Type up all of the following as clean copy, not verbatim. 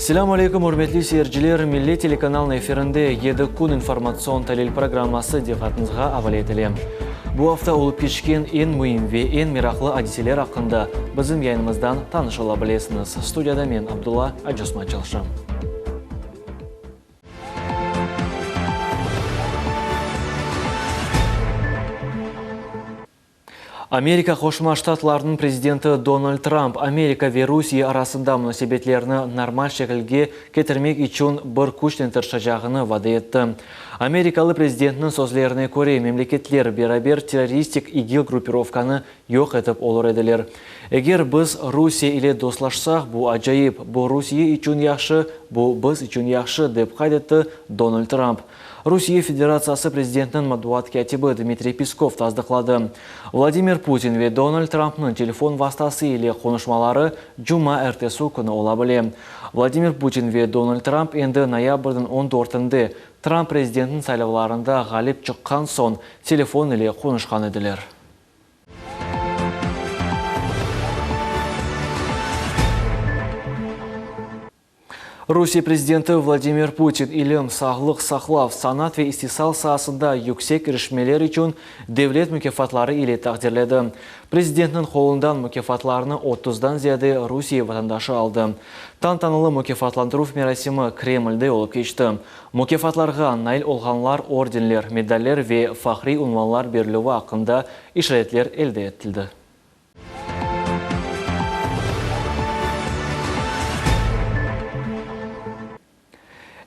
Selâm aleyküm, ürmetli seyirciler! Millet telekanalınıñ efirinde Yedi kün informatsion talil programması diqqatıñızğa avale etile. Bu afta olıp keçken eñ müim ve eñ meraqlı adiseler aqqında bizim yayınımızdan tanış ola bilesiñiz. Studiyada men, Abdulla Acosman çalışam. Amerika Qoşma Ştatlarınıñ prezidenti Donald Tramp Amerika ve Rusiye arasında munasebetlerni normal şekilge ketirmek içün bir küçnen tırışacağını vade etti. Amerikalı prezidentniñ sözlerine köre, memleketler beraber terroristik İGİL gruppirovkanı yoq etip olur ediler. Eger biz Rusiye ile dostlaşsaq, bu acayip, bu Rusiye içün yahşı, bu biz içün yahşı, dep qayd etti Donald Tramp. Rusiye Federatsiyası prezidentiniñ matbuat kâtibi Dmitriy Peskov tasdıqladı. Vladimir Putin ve Donald Trampnıñ telefon vastası ile qonuşmaları cuma ertesi künü ola bile. Vladimir Putin ve Donald Tramp endi noyabrniñ on dörtünde, Tramp prezidentniñ saylavlarında ğalip çıqqan soñ, telefon ile qonuşqan ediler. Rusiye prezidenti Vladimir Putin ilim, sağlıq saqlav, sanat ve istisal saasında yüksek irişmeler içün devlet mukâfatları ile taqdirledi. Prezidentniñ qolundan mukâfatlarnı otuzdan ziyade Rusiye vatandaşı aldı. Tantanalı mukâfatlandıruv merasimi Kremlde olıp keçti. Mukâfatlarğa nail olğanlar ordenler, medaller ve fahriy unvanlar berilüvi aqqında işaretler elde etildi.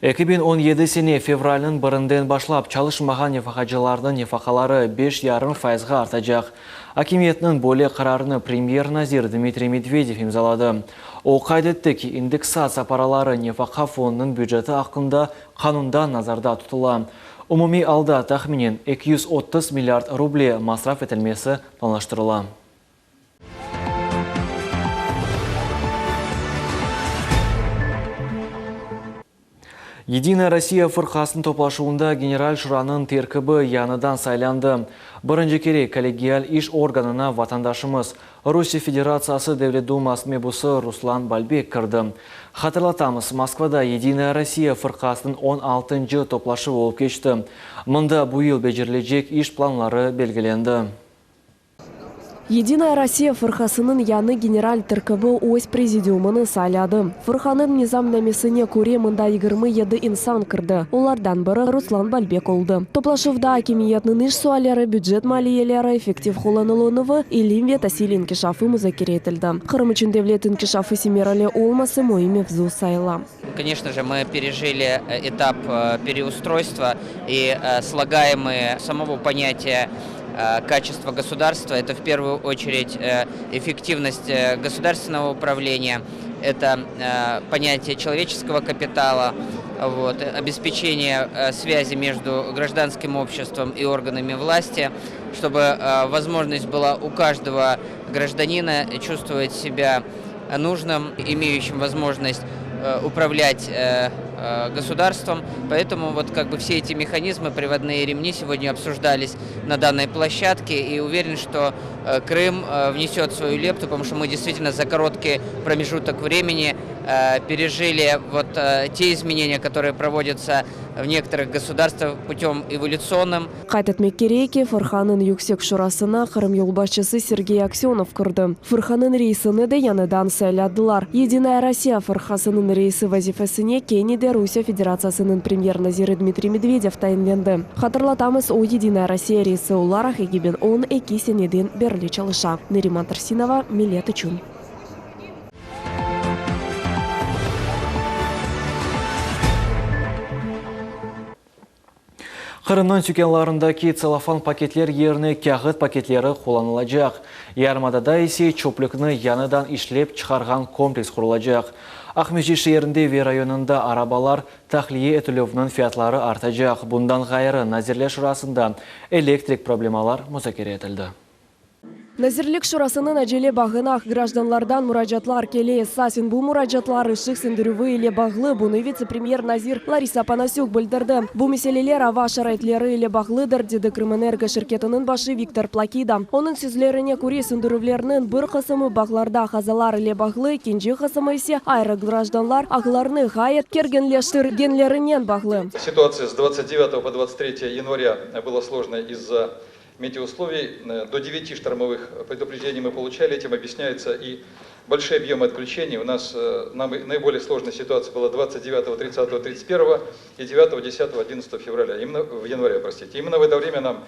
2017 sene fevralniñ birinden başlap çalışmağan nefaqacılarnıñ nefaqaları beş yarım fayızğa artacaq. Akimiyetniñ böyle qararını premyer-nazir Dmitriy Medvedev imzaladı. O qayd etti ki, indeksatsiya paraları Nefaqa fondunıñ büceti aqqında qanunda nazarda tutula. Umumiy alda tahminen 230 milliard ruble masraf etilmesi planlaştırıla. Yedinaya Rossiya fırqasınıñ toplaşuvında General Şuranıñ terkibi yañıdan saylandı. Birinci kere kollegial iş organına vatandaşımız, Rusiye Federatsiyası Devlet Dumasınıñ mebusı Ruslan Balbek kirdi. Hatırlatamız, Moskvada Yedinaya Rossiya fırqasınıñ on altıncı toplaşuvı olıp keçti. Mında bu yıl becerilecek iş planları belgilendi. Yedinaya Rossiya fırqasınıñ yañı general terkibi öz prezidiumını sayladı. Fırqanıñ nizamnamesine köre, mında 27 insan kirdi, olardan biri Ruslan Balbek oldı. Toplaşuvda akimiyetniñ iş sualleri, bücet maliyeleri effektiv qullanılunuvı, ilim ve tasil inkişafı muzakere etildi. Qırım içün devlet inkişafı semereli olması müim mevzu sayıla. Koneçno je, mı perejili etap pereustroystva i slagaemıye samogo ponyatiya kaçestva gosudarstva, eto v pervuyu oçeredь effektivnost gosudarstvennogo upravleniya, eto ponyatiye çeloveçeskogo kapitala, vot, obespeçeniye svyazi mejdu grajdanskim obşestvom i organami vlasti, çtoby vozmojnost byla u každogo grajdanina çuvstvovat sebya nujnım, imeyuşim vozmojnost upravlâtь gosudarstvom. Poetomu vot kak bı vse eti mehanizmı, privodnıye remni segodnâ obsujdalis na dannoy ploşçadke i uveren, çto Krım vneset svoyu leptu, potomu çto mı deystvitelno za korotkiy promejutok vremeni perejili vot te izmeneniya, kotorıye provodyatsya v nekotorıh gosudarstvah putem evolütsionnym. Qayd etmek kerek ki, fırqanıñ Yüksek Şurasına Qırım yolbaşçısı Sergey Aksönov kirdi. Fırqanıñ reisini de yañıdan sayladılar. Yedinaya Rossiya fırqasınıñ reisi vazifesine kene de Rusiye Federatsiyasınıñ premyer-naziri Dmitriy Medvedev tayinlendi. Hatırlatamız, o, Yedinaya Rossiya reisi olaraq 2012 seneden berli çalışa. Neriman Tursinova, Millet içün. Qırımnıñ tükânlarındaki tselofan paketler yerine kâğıt paketleri qullanılacaq, yarımadada ise çöplükni yañıdan işlep çıqarğan kompleks qurulacaq. Aqmescit şeerinde ve rayonında arabalar tahliye etilüvniñ fiyatları artacaq. Bundan ğayrı, Nazirler Şurasında elektrik problemalar muzakere etildi. Nazirlik şurasınıñ acele bağına grajdanlardan muracaatlar kele. Esasen bu muracaatlar ışıq söndürüvi ile bağlı, bunı vitse-premyer nazir Larisa Panasük bildirdi. Bu meseleler ava şaraitleri ile bağlıdır, dedi Krımenergo şirketiniñ başı Viktor Plakida. Onıñ sözlerine köre, söndürüvlerniñ bir qısımı bağlarda qazalar ile bağlı, ekinci qısımı ise ayrı grajdanlar ağlarnı ğayet kerginleştirgenlerinen bağlı. Ситуация с 29 по 23 января была сложной из-за метеоусловий. До 9 штормовых предупреждений мы получали, этим объясняются и большие объемы отключений. У нас наиболее сложная ситуация была 29, 30, 31 и 9, 10, 11 февраля, именно в январе, простите. Именно в это время нам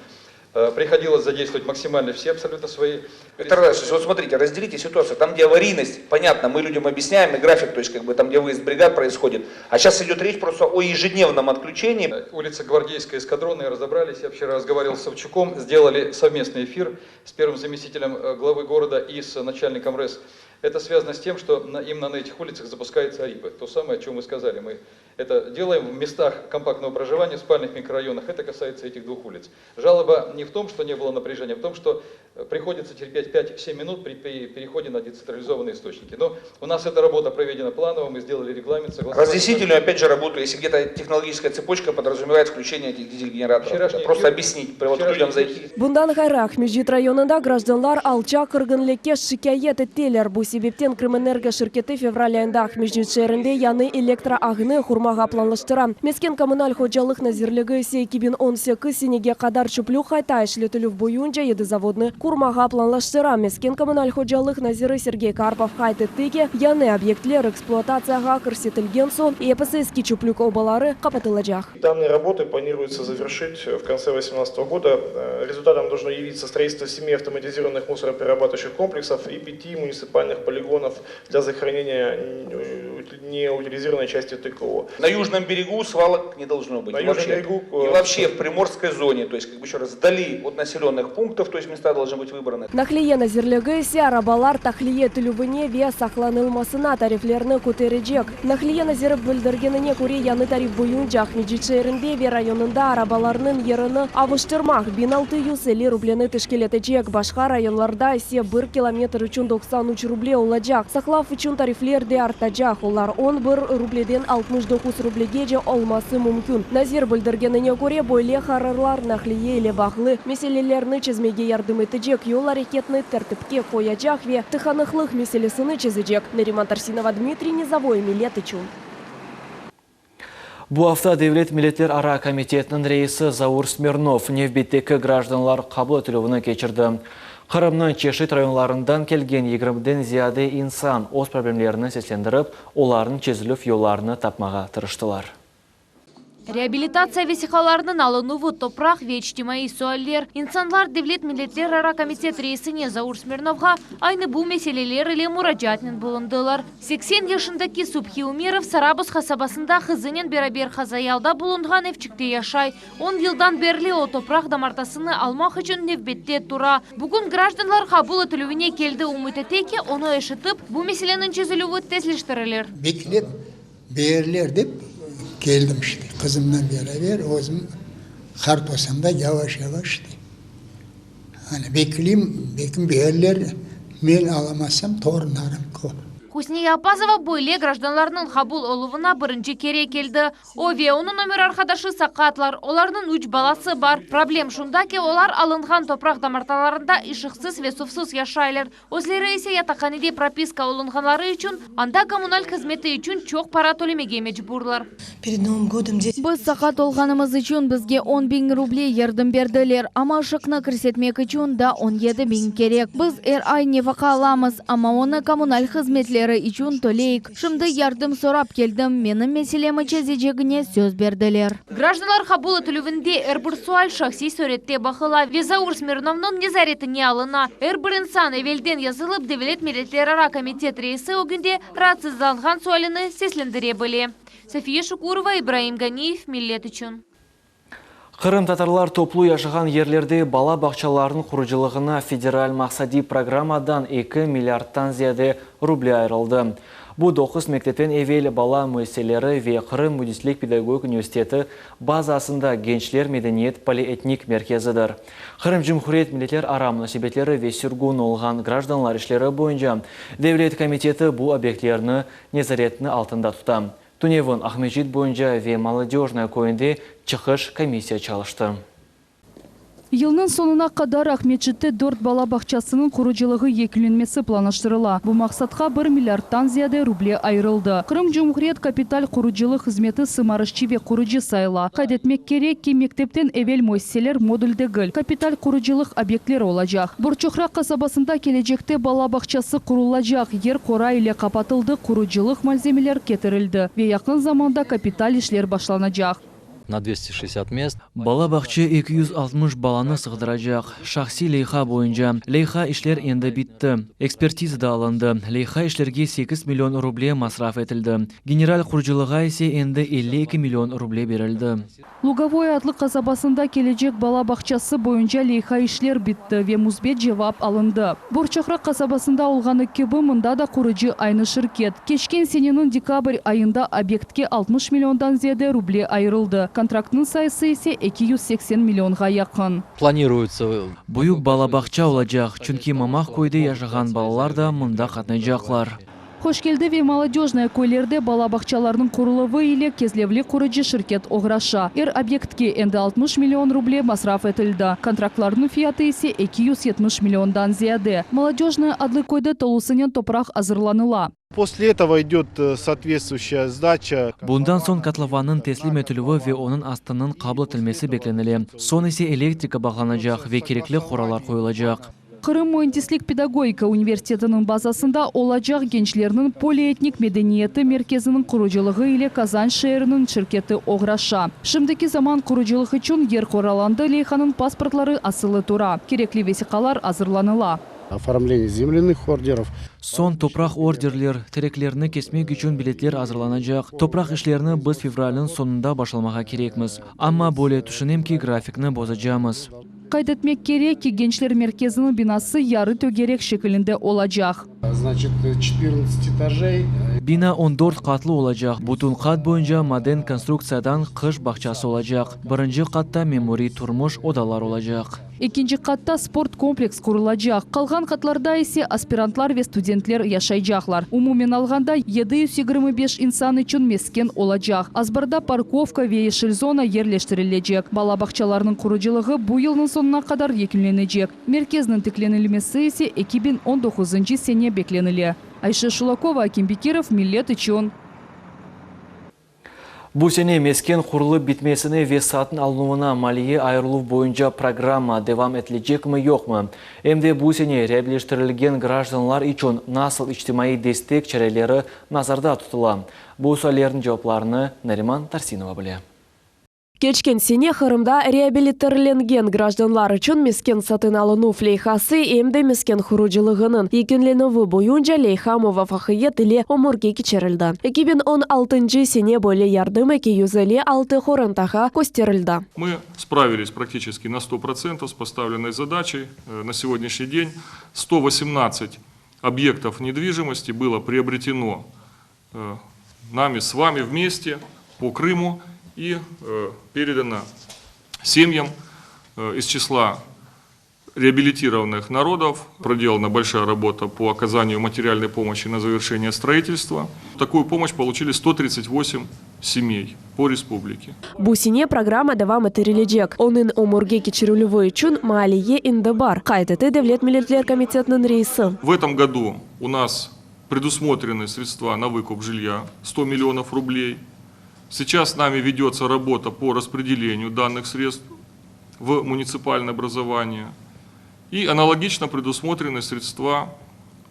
приходилось задействовать максимально все абсолютно свои Виктор Владимирович, вот смотрите, разделите ситуацию. Там, где аварийность, понятно, мы людям объясняем, и график, то есть как бы там, где выезд бригад происходит. А сейчас идет речь просто о ежедневном отключении. Улица Гвардейская, Эскадронная, разобрались. Я вчера разговаривал с Савчуком, сделали совместный эфир с первым заместителем главы города и с начальником РЭС. Это связано с тем, что именно на этих улицах запускаются АРИПы. То самое, о чем вы сказали. Мы это делаем в местах компактного проживания, в спальных микрорайонах. Это касается этих двух улиц. Жалоба не в том, что не было напряжения, а в том, что приходится терпеть 5-7 минут при переходе на децентрализованные источники. Но у нас эта работа проведена планово, мы сделали регламент. Согласовали. Разъяснительную, опять же, работу, если где-то технологическая цепочка подразумевает включение этих дизель-генераторов. Вчерашний Просто эфир- объяснить, вот вчерашний людям эфир- зайти. Bundan ğayrı Aqmescit rayonında grajdanlar alçaq kerginlikke şikâyet ettiler. Bu sebepten Krımenergo şirketi fevral ayında Aqmescit şeerinde yañı elektroağnı qurmağa planlaştıra. Mesken-kommunal hocalıq nazirligi ise 2018 senege qadar çöplük qayta işletilüv boyunca yedi zavodnı qurmağa planlaştıra. Mesken-kommunal hocalıq naziri Sergey Karpov qayd etti ki, yañı obyektler ekspluatatsiyağa kirsetilgen soñ episi eski çöplük obaları qapatılacaq. Данные работы планируется завершить в конце 2018 года. Результатом должно явиться строительство семи автоматизированных мусороперерабатывающих комплексов и пяти муниципальных полигонов для захоронения неутилизированной части ТКО. На южном берегу свалок не должно быть. На И южном вообще, берегу, и вообще в приморской зоне, то есть, как бы еще раз, вдали от населенных пунктов, то есть места должны быть выбраны. Naqliye nazirligi ise arabalar tahliye etilüvine ve saqlanılmasına tariflerni köterecek. Naqliye naziri bildirgenine köre, yañı tarif boyunca Aqmescit şeerinde ve rayonında arabalarnıñ yerini avuştırmaq 1650 rubleni teşkil etecek. Başqa rayonlarda ise bir kilometr içün 93 ruble olacaq. Saqlav içün tarifler de artacaq. Olar 11 rubleden 69 rublegece olması mümkün. Nazir bildirgenine köre, böyle qararlar naqliye ile bağlı meselelerni çezmege yardım etecek, yol areketini tertipke qoyacaq ve tıqanıqlıq meselesini çezecek. Nariman Tarsinova, Dmitriy Nizavoy, Millet içün. Bu afta Devlet milletlerara komitetiniñ reisi Zaur Smirnov nevbetteki grajdanlar qabul etilüvini keçirdi. Qırımnıñ çeşit rayonlarından kelgen 20-den ziyade insan öz problemlerini seslendirip, olarnıñ çezilüv yollarını tapmağa tırıştılar. Reabilitatsiya vesiqalarınıñ alınuvı, topraq ve içtimaiy sualler. İnsanlar Devlet milletlerara komitet reisine Zaur Smirnovğa aynı bu meseleler ile muracaatnen bulundılar. 80 yaşındaki Subhi Umerov Sarabuz qasabasında qızınen beraber Hazayalda bulunğan evçikte yaşay. 10 yıldan berli o topraq damartasını almaq içün nevbette tura. Bugün grajdanlar qabul etilüvine keldi ümüt ete ki, onı eşitip, bu meseleniñ çezilüvi tezleştirilir. Beklep bererler dep keldim işte. Qızımnen beraber özüm qart olsam da yavaş yavaş işte. Hani bekleyim, belkim bererler, men alamasam torunlarım köp. Husniye Appazova böyle grajdanlarnıñ qabul oluvına birinci kere keldi. O ve onıñ ömür arqadaşı saqatlar. Olarnıñ üç balası bar. Problem şunda ki, olar alınğan topraq damartalarında ışıqsız ve suvsız yaşaylar. Özleri ise yataqhanede propiska olunğanları içün, anda kommunal hızmeti içün çoq para tölemege mecburlar. Перед Новым годом 10 Biz saqat olğanımız içün bizge 10 biñ ruble yardım berdiler, amma ışıqnı kirsetmek içün daa 17 biñ kerek. Biz er ay nefaqa alamız, amma onı kommunal hızmetleri içün töleyik. Şimdi yardım sorap keldim, menim meselemi çezecegine söz berdiler. Grajdanlar qabul etilüvinde er bir sual şahsiy sürette baqıla ve Zaur Smirnovnıñ nezaretine alına. Er bir insan evelden yazılıp Devlet milletlerara komitet reisi ögünde raatsızlanğan sualini seslendire bile. Safiye Şukurova, İbraim Ganiyev, Millet içün. Qırımtatarlar toplu yaşağan yerlerde bala bağçalarınıñ qurucılığına federal maqsadiy programmadan 2 milliardtan ziyade ruble ayırıldı. Bu doquz mektepten evel bala müessiseleri ve Qırım müdislik pedagogik universiteti bazasında Gençler medeniyet polietnik merkezidir. Qırım Cumhuriyet milletlerara munasebetleri ve sürgün olğan grajdanlar işleri boyunca devlet komiteti bu obyektlerni nezaretini altında tuta. Tünevin Aqmescit boyunca ve Molodöjnoye köyünde çıqış komissiya çalıştı. Yılnıñ soñuna qadar Aqmescitte dört bala bağçasınıñ qurucılığı yekünlenmesi planlaştırıla. Bu maqsatqa bir milliardtan ziyade ruble ayırıldı. Qırım Cumhuriyet kapital qurucılıq hızmeti sımarışçı ve qurucı sayıla. Qayd etmek kerek ki, mektepten evel müessiseler modul degil, kapital qurucılıq obyektleri olacaq. Borçoqraq qasabasında kelecekte bala bağçası qurulacaq, yer qora ile qapatıldı, qurucılıq malzemeler ketirildi ve yaqın zamanda kapital işler başlanacaq. Na 260 mest. Bala bağça 260 balanı sığdıracaq. Şahsiy leyha boyunca. Leyha işler endi bitti. Ekspertiza da alındı. Leyha işlerge 8 million ruble masraf etildi. General qurucılığa ise endi 52 million ruble berildi. Lugovoye adlı qasabasında kelecek bala bağçası boyunca leyha işler bitti ve müsbet cevap alındı. Borçoqraq qasabasında olğanı kibi mında da qurucı aynı şirket. Keçken seneniñ dekabr ayında obyektke 60 milliondan ziyade ruble ayırıldı, kontraktnıñ sayısı ise 280 millionğa yaqın. Planiruется. Büyük bala bağça olacaq, çünki Mamaq köyde yaşağan balalar da mında qatnaycaqlar. Hoşkeldi ve Molodöjnoye köylerde bala bağçalarınıñ quruluvı ile Kezlevli qurucı şirket oğraşa. Er obyektke endi 60 million ruble masraf etildi. Kontraktlarnıñ fiyatı ise 270 milliondan ziyade. Molodöjnoye adlı köyde tolusınen topraq azırlanıla. После этого идет соответствующая сдача. Bundan soñ kotlovannıñ teslim etilüvi ve onıñ astınıñ qabul etilmesi beklenile. Soñ ise elektrika bağlanacaq ve kerekli qoralar qoyulacaq. Qırım müendislik pedagogika universitetiniñ bazasında olacaq gençlerniñ polietnik medeniyeti merkeziniñ qurucılığı ile Kazan şeeriniñ şirketi oğraşa. Şimdiki zaman qurucılıq içün yer qoralandı, leyhanıñ pasportları asılı tura, kerekli vesiqalar azırlanıla. Оформление земляных ордеров. Soñ topraq orderler, tereklerni kesmek içün biletler azırlanacaq. Topraq işlerini biz fevralniñ soñunda başlamağa kerekmiz. Amma böyle tüşünem ki, grafikni bozacamız. Qayd etmek kerek ki, gençler merkeziniñ binası yarı tögerek şekilinde olacaq. Значит, 14 этажей. Bina 14 qatlı olacaq. Bütün qat boyunca maden konstruktsiyadan qış bağçası olacaq. Birinci qatta memuriy turmuş odalar olacaq. Ekinci qatta sport kompleks qurulacaq. Qalğan qatlarda ise aspirantlar ve studentler yaşaycaqlar. Umumen alğanda 725 insan içün mesken olacaq. Azbarda parkovka ve yeşil zona yerleştirilecek. Bala bağçalarınıñ qurucılığı bu yılnıñ soñuna qadar yekünlenecek. Merkezniñ tiklenilmesi ise 2019 sene beklenile. Ayşe Şulakova, Akim Bekirov, Millet içün. Bu sene mesken qurulıp bitmesine ve satın alınuvına maliye ayırıluv boyunca programma devam etilecekmi yoqmı? Em de bu sene reabilitleştirilgen grajdanlar içün nasıl içtimaiy destek çareleri nazarda tutula? Bu suallerniñ cevaplarını Nariman Tarsinova bile. Keçken sene Qırımda reabilitirlengen grajdanlar içün mesken satın alınuv leyhası em de mesken qurucılığınıñ yekünlenüvi boyunca leyha muvafaqiyet ile ömürge keçirildi. 2016 sene böyle yardım 256 qorantağa kösterildi. Мы справились практически на 100% с поставленной задачей. На сегодняшний день 118 объектов недвижимости было приобретено нами с вами вместе по Крыму и передано семьям из числа реабилитированных народов. Проделана большая работа по оказанию материальной помощи на завершение строительства. Такую помощь получили 138 семей по республике. Bu sene programma devam ettirilecek. Onıñ ömürge keçirilüvi içün maliye endi bar, qayd etti Devlet milletler komitetiniñ reisi. В этом году у нас предусмотрены средства на выкуп жилья 100 миллионов рублей. Сейчас с нами ведется работа по распределению данных средств в муниципальное образование. И аналогично предусмотрены средства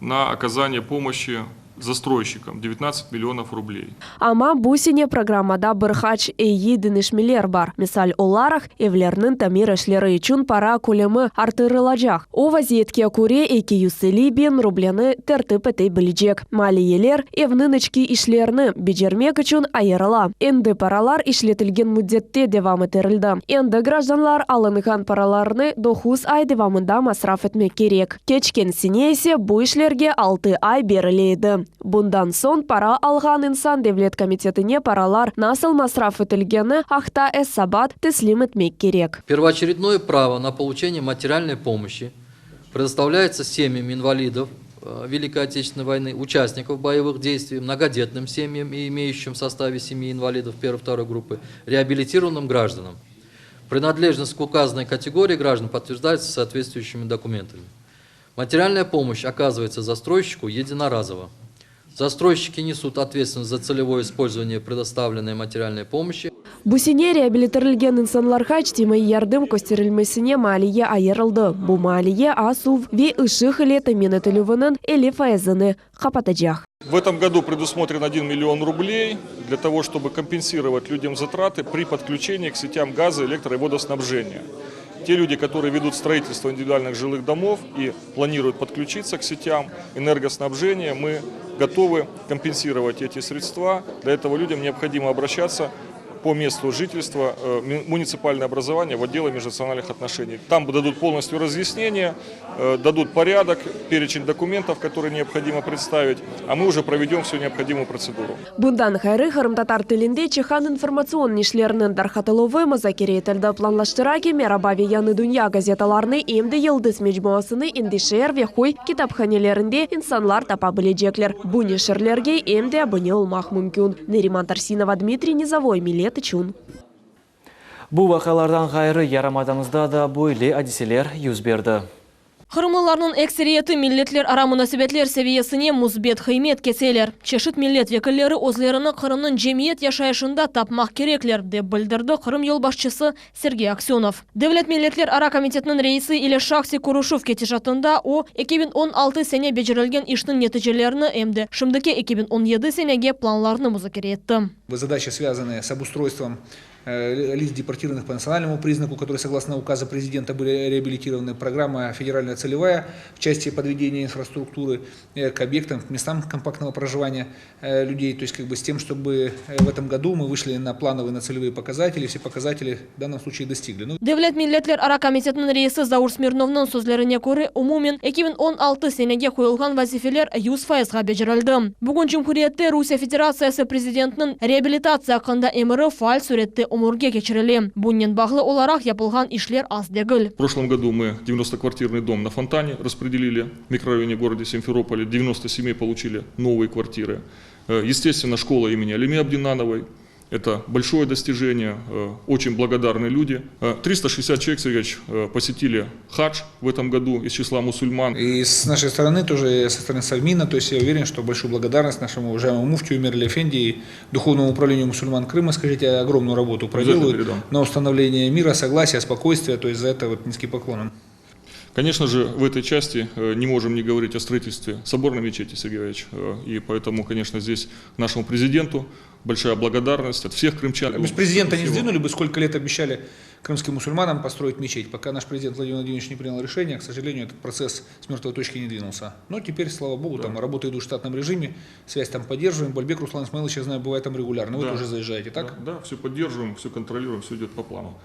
на оказание помощи застройщикам 19 миллионов рублей. Amma bu sene programmada bir qaç eyi deñişmeler bar. Misal olaraq, evlerniñ tamir işleri içün para kölemi artırılacaq. O vaziyetke köre 250 biñ rubleni tertip ete bilecek. Maliyeler evniñ içki işlerini becermek içün ayırıla. Endi paralar işletilgen müddette devam ettirildi. Endi grajdanlar alınğan paralarnı 9 ay devamında masraf etmek kerek. Keçken sene ise bu işlerge 6 ay berile edi. Bundan soñ para alğan insan devlet komitetine paralar nasıl masraf etilgeni aqta esabat teslim etmek kerek. Первоочередное право на получение материальной помощи предоставляется семьям инвалидов Великой Отечественной войны, участников боевых действий, многодетным семьям и имеющим в составе семьи инвалидов первой-второй группы, реабилитированным гражданам. Принадлежность к указанной категории граждан подтверждается соответствующими документами. Материальная помощь оказывается застройщику единоразово. Застройщики несут ответственность за целевое использование предоставленной материальной помощи. Bu sene reabilitirilgen insanlarğa içtimaiy yardım kösterilmesine maliye ayırıldı. Bu maliye a suv ve ışıq ile temin etilüviniñ 50 faizini qapatacaq. В этом году предусмотрен 1 миллион рублей для того, чтобы компенсировать людям затраты при подключении к сетям газа, электро- и водоснабжения. Те люди, которые ведут строительство индивидуальных жилых домов и планируют подключиться к сетям энергоснабжения, мы готовы компенсировать эти средства. Для этого людям необходимо обращаться по месту жительства муниципальное образование в отделы межнациональных отношений. Там дадут полностью разъяснение, дадут порядок, перечень документов, которые необходимо представить, а мы уже проведем всю необходимую процедуру. Bundan ğayrı, qırımtatar tilinde çıqqan informatsion neşirlerniñ tarqatıluvı muzakere etildi. Planlaştıra ki, Meraba ve Yañı dünya gazetalarını em de Yıldız mecmuasını endi şeer ve köy kitaphanelerinde insanlar tapa bilecekler. Bu neşirlerge em de abune olmaq mümkün. Neriman Tarsinova, Dmitriy Nizovoy, Millet içün. Bu vaqialardan ğayrı yarımadamızda da böyle adiseler yüz berdi. Qırımlılarnıñ ekseriyeti milletlerara munasebetler seviyesine müsbet qıymet keseler. Çeşit millet vekilleri özlerini Qırımnıñ cemiyet yaşayışında tapmaq kerekler, dep bildirdi Qırım yolbaşçısı Sergey Aksönov. Devlet milletlerara komitetiniñ reisi ile şahsiy körüşüv ketişatında o, 2016 sene becerilgen işniñ neticelerini em de şimdiki 2017 senege planlarnı muzakere etti. Задачи, связанные с обустройством лиц, депортированных по национальному признаку, которые, согласно указа президента, были реабилитированы. Программа федеральная целевая в части подведения инфраструктуры к объектам, к местам компактного проживания людей. То есть как бы с тем, чтобы в этом году мы вышли на плановые, на целевые показатели, все показатели в данном случае достигли. Ну, Devlet milletlerara komitetiniñ reisi Zaur Smirnovnıñ sözlerine köre, umumen 2016 senege qoyulğan vazifeler 100 faizğa becerildi. Bugün cumhuriyette Rusiye Federatsiyası prezidentiniñ reabilitatsiya aqqında emiri faal sürette ömürge keçirile. Bunen bağlı olaraq yapılğan işler az degil. В прошлом году мы 90-квартирный дом на Фонтане распределили в микрорайоне города Симферополе. 90 семей получили новые квартиры. Естественно, школа имени Алиме Абдинановой. Это большое достижение, очень благодарные люди. 360 человек, Сергей Ильич, посетили хадж в этом году из числа мусульман. И с нашей стороны, тоже со стороны Совмина, то есть я уверен, что большую благодарность нашему уважаемому муфтию Умер Эфенди и Духовному управлению мусульман Крыма, скажите, огромную работу проделывают передам. на установление мира, согласия, спокойствия, то есть за это вот низкий поклон им. Конечно же, в этой части не можем не говорить о строительстве соборной мечети, Сергей Ильич. И поэтому, конечно, здесь нашему президенту большая благодарность от всех крымчан. Без президента не Всего. сдвинули бы, сколько лет обещали крымским мусульманам построить мечеть. Пока наш президент Владимир Владимирович не принял решение, к сожалению, этот процесс с мертвой точки не двинулся. Но теперь, слава богу, там работы идут в штатном режиме, связь там поддерживаем. Бальбек Руслан Исмаилович, я знаю, бывает там регулярно. Вы Да. тоже заезжаете, так? Да, да, все поддерживаем, все контролируем, все идет по плану.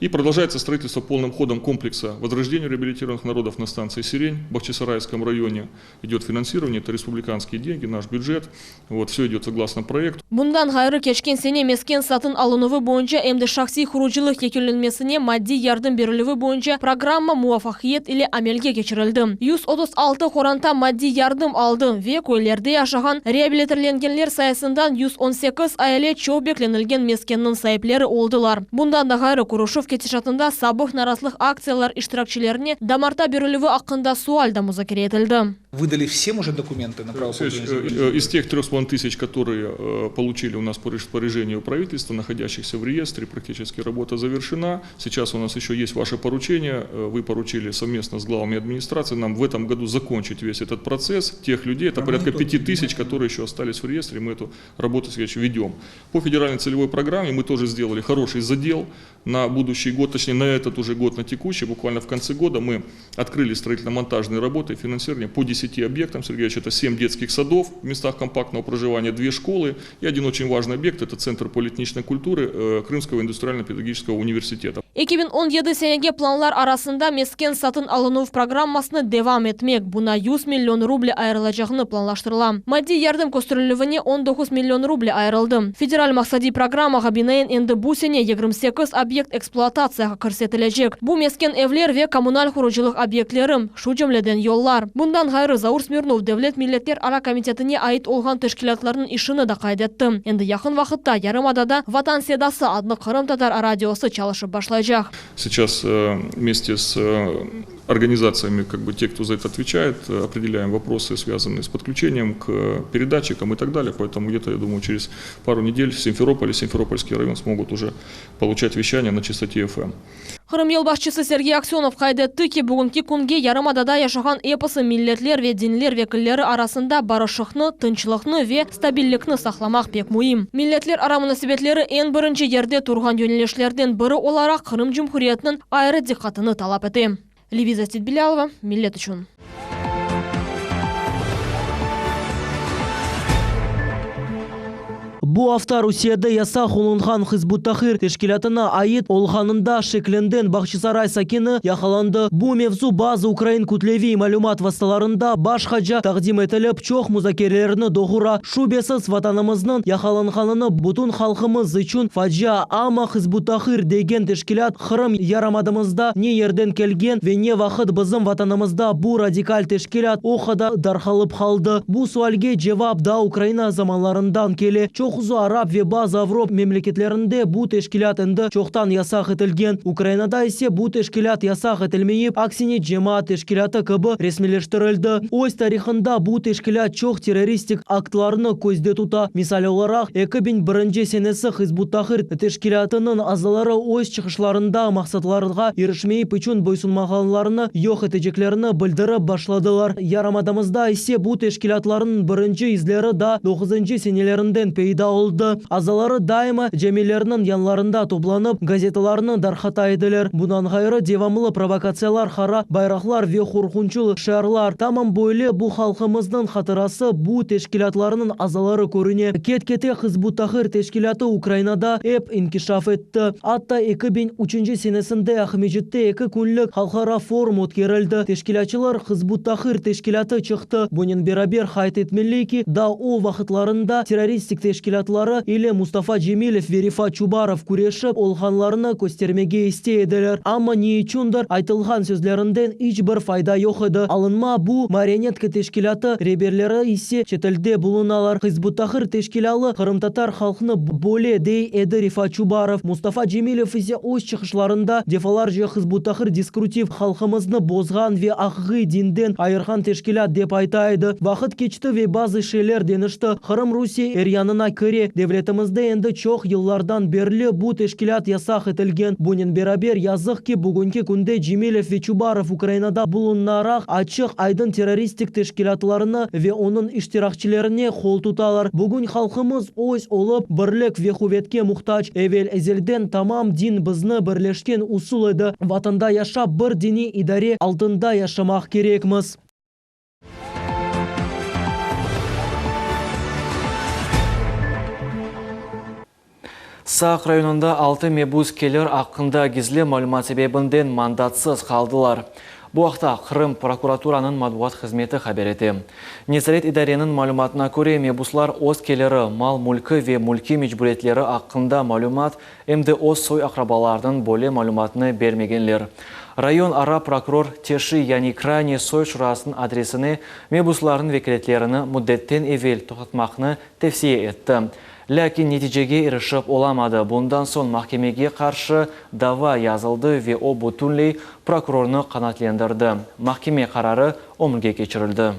И продолжается строительство полным ходом комплекса возрождения реабилитированных народов на станции Сирень в Бахчисарайском районе. Идет финансирование, это республиканские деньги, наш бюджет. Вот, все идет согласно проекту. Bundan ğayrı keçken sene mesken satın alınuvı boyunca em de şahsiy qurucılıq yekünlenmesine maddiy yardım berilüvi boyunca programma muvafaqiyet ile amelge keçirildi. 136 qoranta maddiy yardım aldı ve köylerde yaşağan reabilitirlengenler sayısından 118 aile çoq beklenilgen meskenniñ saipleri oldılar. Bundan da ğayrı körüşüv ketişatında sabıq narazılıq aktsiyalar iştirakçilerine damartı berilüvi aqqında sual da muzakere etildi. Выдали всем уже документы на право Сергей пользования Ильич, землей? Из тех 3,5 тысяч, которые получили у нас по распоряжению правительства, находящихся в реестре, практически работа завершена. Сейчас у нас еще есть ваше поручение. Вы поручили совместно с главами администрации нам в этом году закончить весь этот процесс. Тех людей, это порядка 5 тысяч, которые еще остались в реестре, мы эту работу, Сергей Ильич, ведем. По федеральной целевой программе мы тоже сделали хороший задел на будущий год, точнее на этот уже год, на текущий, буквально в конце года мы открыли строительно-монтажные работы и финансирование по 10 объектам, Сергей Ильич, это 7 детских садов в местах компактного проживания, 2 школы и один очень важный объект, это Центр полиэтничной культуры Крымского индустриально-педагогического университета. 2017 senege planlar arasında mesken satın alınuv programmasını devam etmek, buña 100 million ruble ayırılacağını planlaştırıla. Maddiy yardım kösterilüvine 19 million ruble ayırıldı. Federal maqsadiy programmağa binaen endi bu sene 28 obyekt ekspluatatsiyağa kirsetilecek. Bu mesken evler ve kommunal qurucılıq obyektleri, şu cümleden yollar. Bundan ğayrı Zaur Smirnov Devlet milletlerara komitetine ait olğan teşkilâtlarnıñ işini da qayd etti. Endi yaqın vaqıtta yarımadada Vatan sedası adlı qırımtatar radiosı çalışıp başlaycaq. Seyças vmeste s organizatsiyami, kak bı te, kto za eto otveçayet, opredelâyem voprosı, svâzannıye s podklüçeniyem k peredatçikam i tak dalее, poetomu gde-to, ya dumayu, çerez paru nedel v Simferopole, Simferopolskiy rayon smogut uje poluçat veşçaniye na çastote FM. Qırım yolbaşçısı Sergey Aksönov qayd etti ki, bugünki künge yarımadada yaşağan episi milletler ve dinler vekilleri arasında barışıqnı, tınçlıqnı ve stabillikni saqlamaq pek müim. Milletlerara munasebetleri eñ birinci yerde turğan yönelişlerden biri olaraq Qırım Cumhuriyetiniñ ayrı diqqatını talap ete. Leviza Sitbilâlova, Millet içün. Bu afta Rusiyede yasaq olunğan Hizb ut-Tahrir teşkilâtına ait olğanında şeklengen Bağçasaray sakini yaqalandı. Bu mevzu bazı ukrain kütleviy malümat vastalarında başqaca taqdim etilip, çoq muzakerelerni doğura. Şübesiz, vatanımıznıñ yaqalanğanını bütün halqımız içün facia, amma Hizb ut-Tahrir degen teşkilât Qırım yarımadamızda ne yerden kelgen ve ne vaqıt bizim vatanımızda bu radikal teşkilât o qadar darqalıp qaldı? Bu sualge cevap daa Ukraina zamanlarından kele. Çoqusı arap ve bazı Avropa memleketlerinde bu teşkilât endi çoqtan yasaq etilgen. Ukrainada ise bu teşkilât yasaq etilmeyip, aksine cemaat teşkilâtı kibi resmiyleştirildi. Öz tarihında bu teşkilât çoq terroristik aktlarnı közde tuta. Misal olaraq, 2001 senesi Hizb ut-Tahrir teşkilâtınıñ azaları öz çıqışlarında maqsatlarğa irişmeyip içün boysunmağanlarnı yoq eteceklerini bildirip başladılar. Yarımadamızda ise bu teşkilâtlarnıñ birinci izleri daa doquzıncı senelerinden peyda oldı. Azaları daima camilerniñ yanlarında toplanıp, gazetalarnı darqata ediler. Bundan ğayrı, devamlı provokatsiyalar, qara bayraqlar ve qorqunçlı şiarlar. Tamam böyle bu halqımıznıñ hatırası bu teşkilâtlarnıñ azaları körüne. Ket-kete Hizb ut-Tahrir teşkilâtı Ukrainada ep inkişaf etti. Atta 2003 senesinde Aqmescitte eki künlik halqara forum ötkerildi. Teşkilâtçılar Hizb ut-Tahrir teşkilâtı çıqtı. Bunen beraber qayd etmeli ki, daa o vaqıtlarında terroristik teşkilâtları ile Mustafa Cemilev ve Refat Çubarov küreşip olğanlarını köstermege istey ediler. Amma ne içündir aytılğan sözlerinden iç bir fayda yoq edi. Alınma bu marionetka teşkilâtı reberleri ise çetelde bulunalar. Hizb ut-Tahrir teşkilâlı qırımtatar halqnı böle, dey edi Refat Çubarov. Mustafa Cemilev ise öz çıqışlarında defalarca Hizb ut-Tahrir deskrutiv, halqımıznı bozğan ve aqiqiy dinden ayırğan teşkilât dep ayta edi. Vaqıt keçti ve bazı şeyler deñişti. Qırım Rusiye eryanına kire. Devletimizde endi çoq yıllardan berli bu teşkilât yasaq etilgen. Bunen beraber, yazıq ki, bugünki künde Cemilev ve Çubarov Ukrainada bulunaraq açıq-aydın terroristik teşkilâtlarına ve onıñ iştirakçilerine qol tutalar. Bugün halqımız öz olıp, birlik ve quvetke muhtac. Evel-ezelden tamam din bizni birleşken usul edi. Vatanda yaşap, bir diniy idare altında yaşamaq kerekmiz. Saq rayonında altı mebus kelir aqqında gizli malümat sebebinden mandatsız qaldılar. Bu aqta Qırım prokuraturanıñ matbuat hızmeti haber ete. Nezaret idareniñ malümatına köre, mebuslar öz keliri, mal-mülki ve mülkiy mecburiyetleri aqqında malümat, em de öz soy-aqrabalarınıñ böyle malümatını bermegenler. Rayon ara prokuror Teşi, yani Krayniy soy şurasınıñ adresine mebuslarnıñ vekâletlerini müddetten evel toqtatmaqnı tevsiye etti. Lâkin neticege irişip olamadı, bundan soñ mahkemege qarşı dava yazıldı ve o bütünley prokurornı qanaatlendirdi. Mahkeme qararı ömürge keçirildi.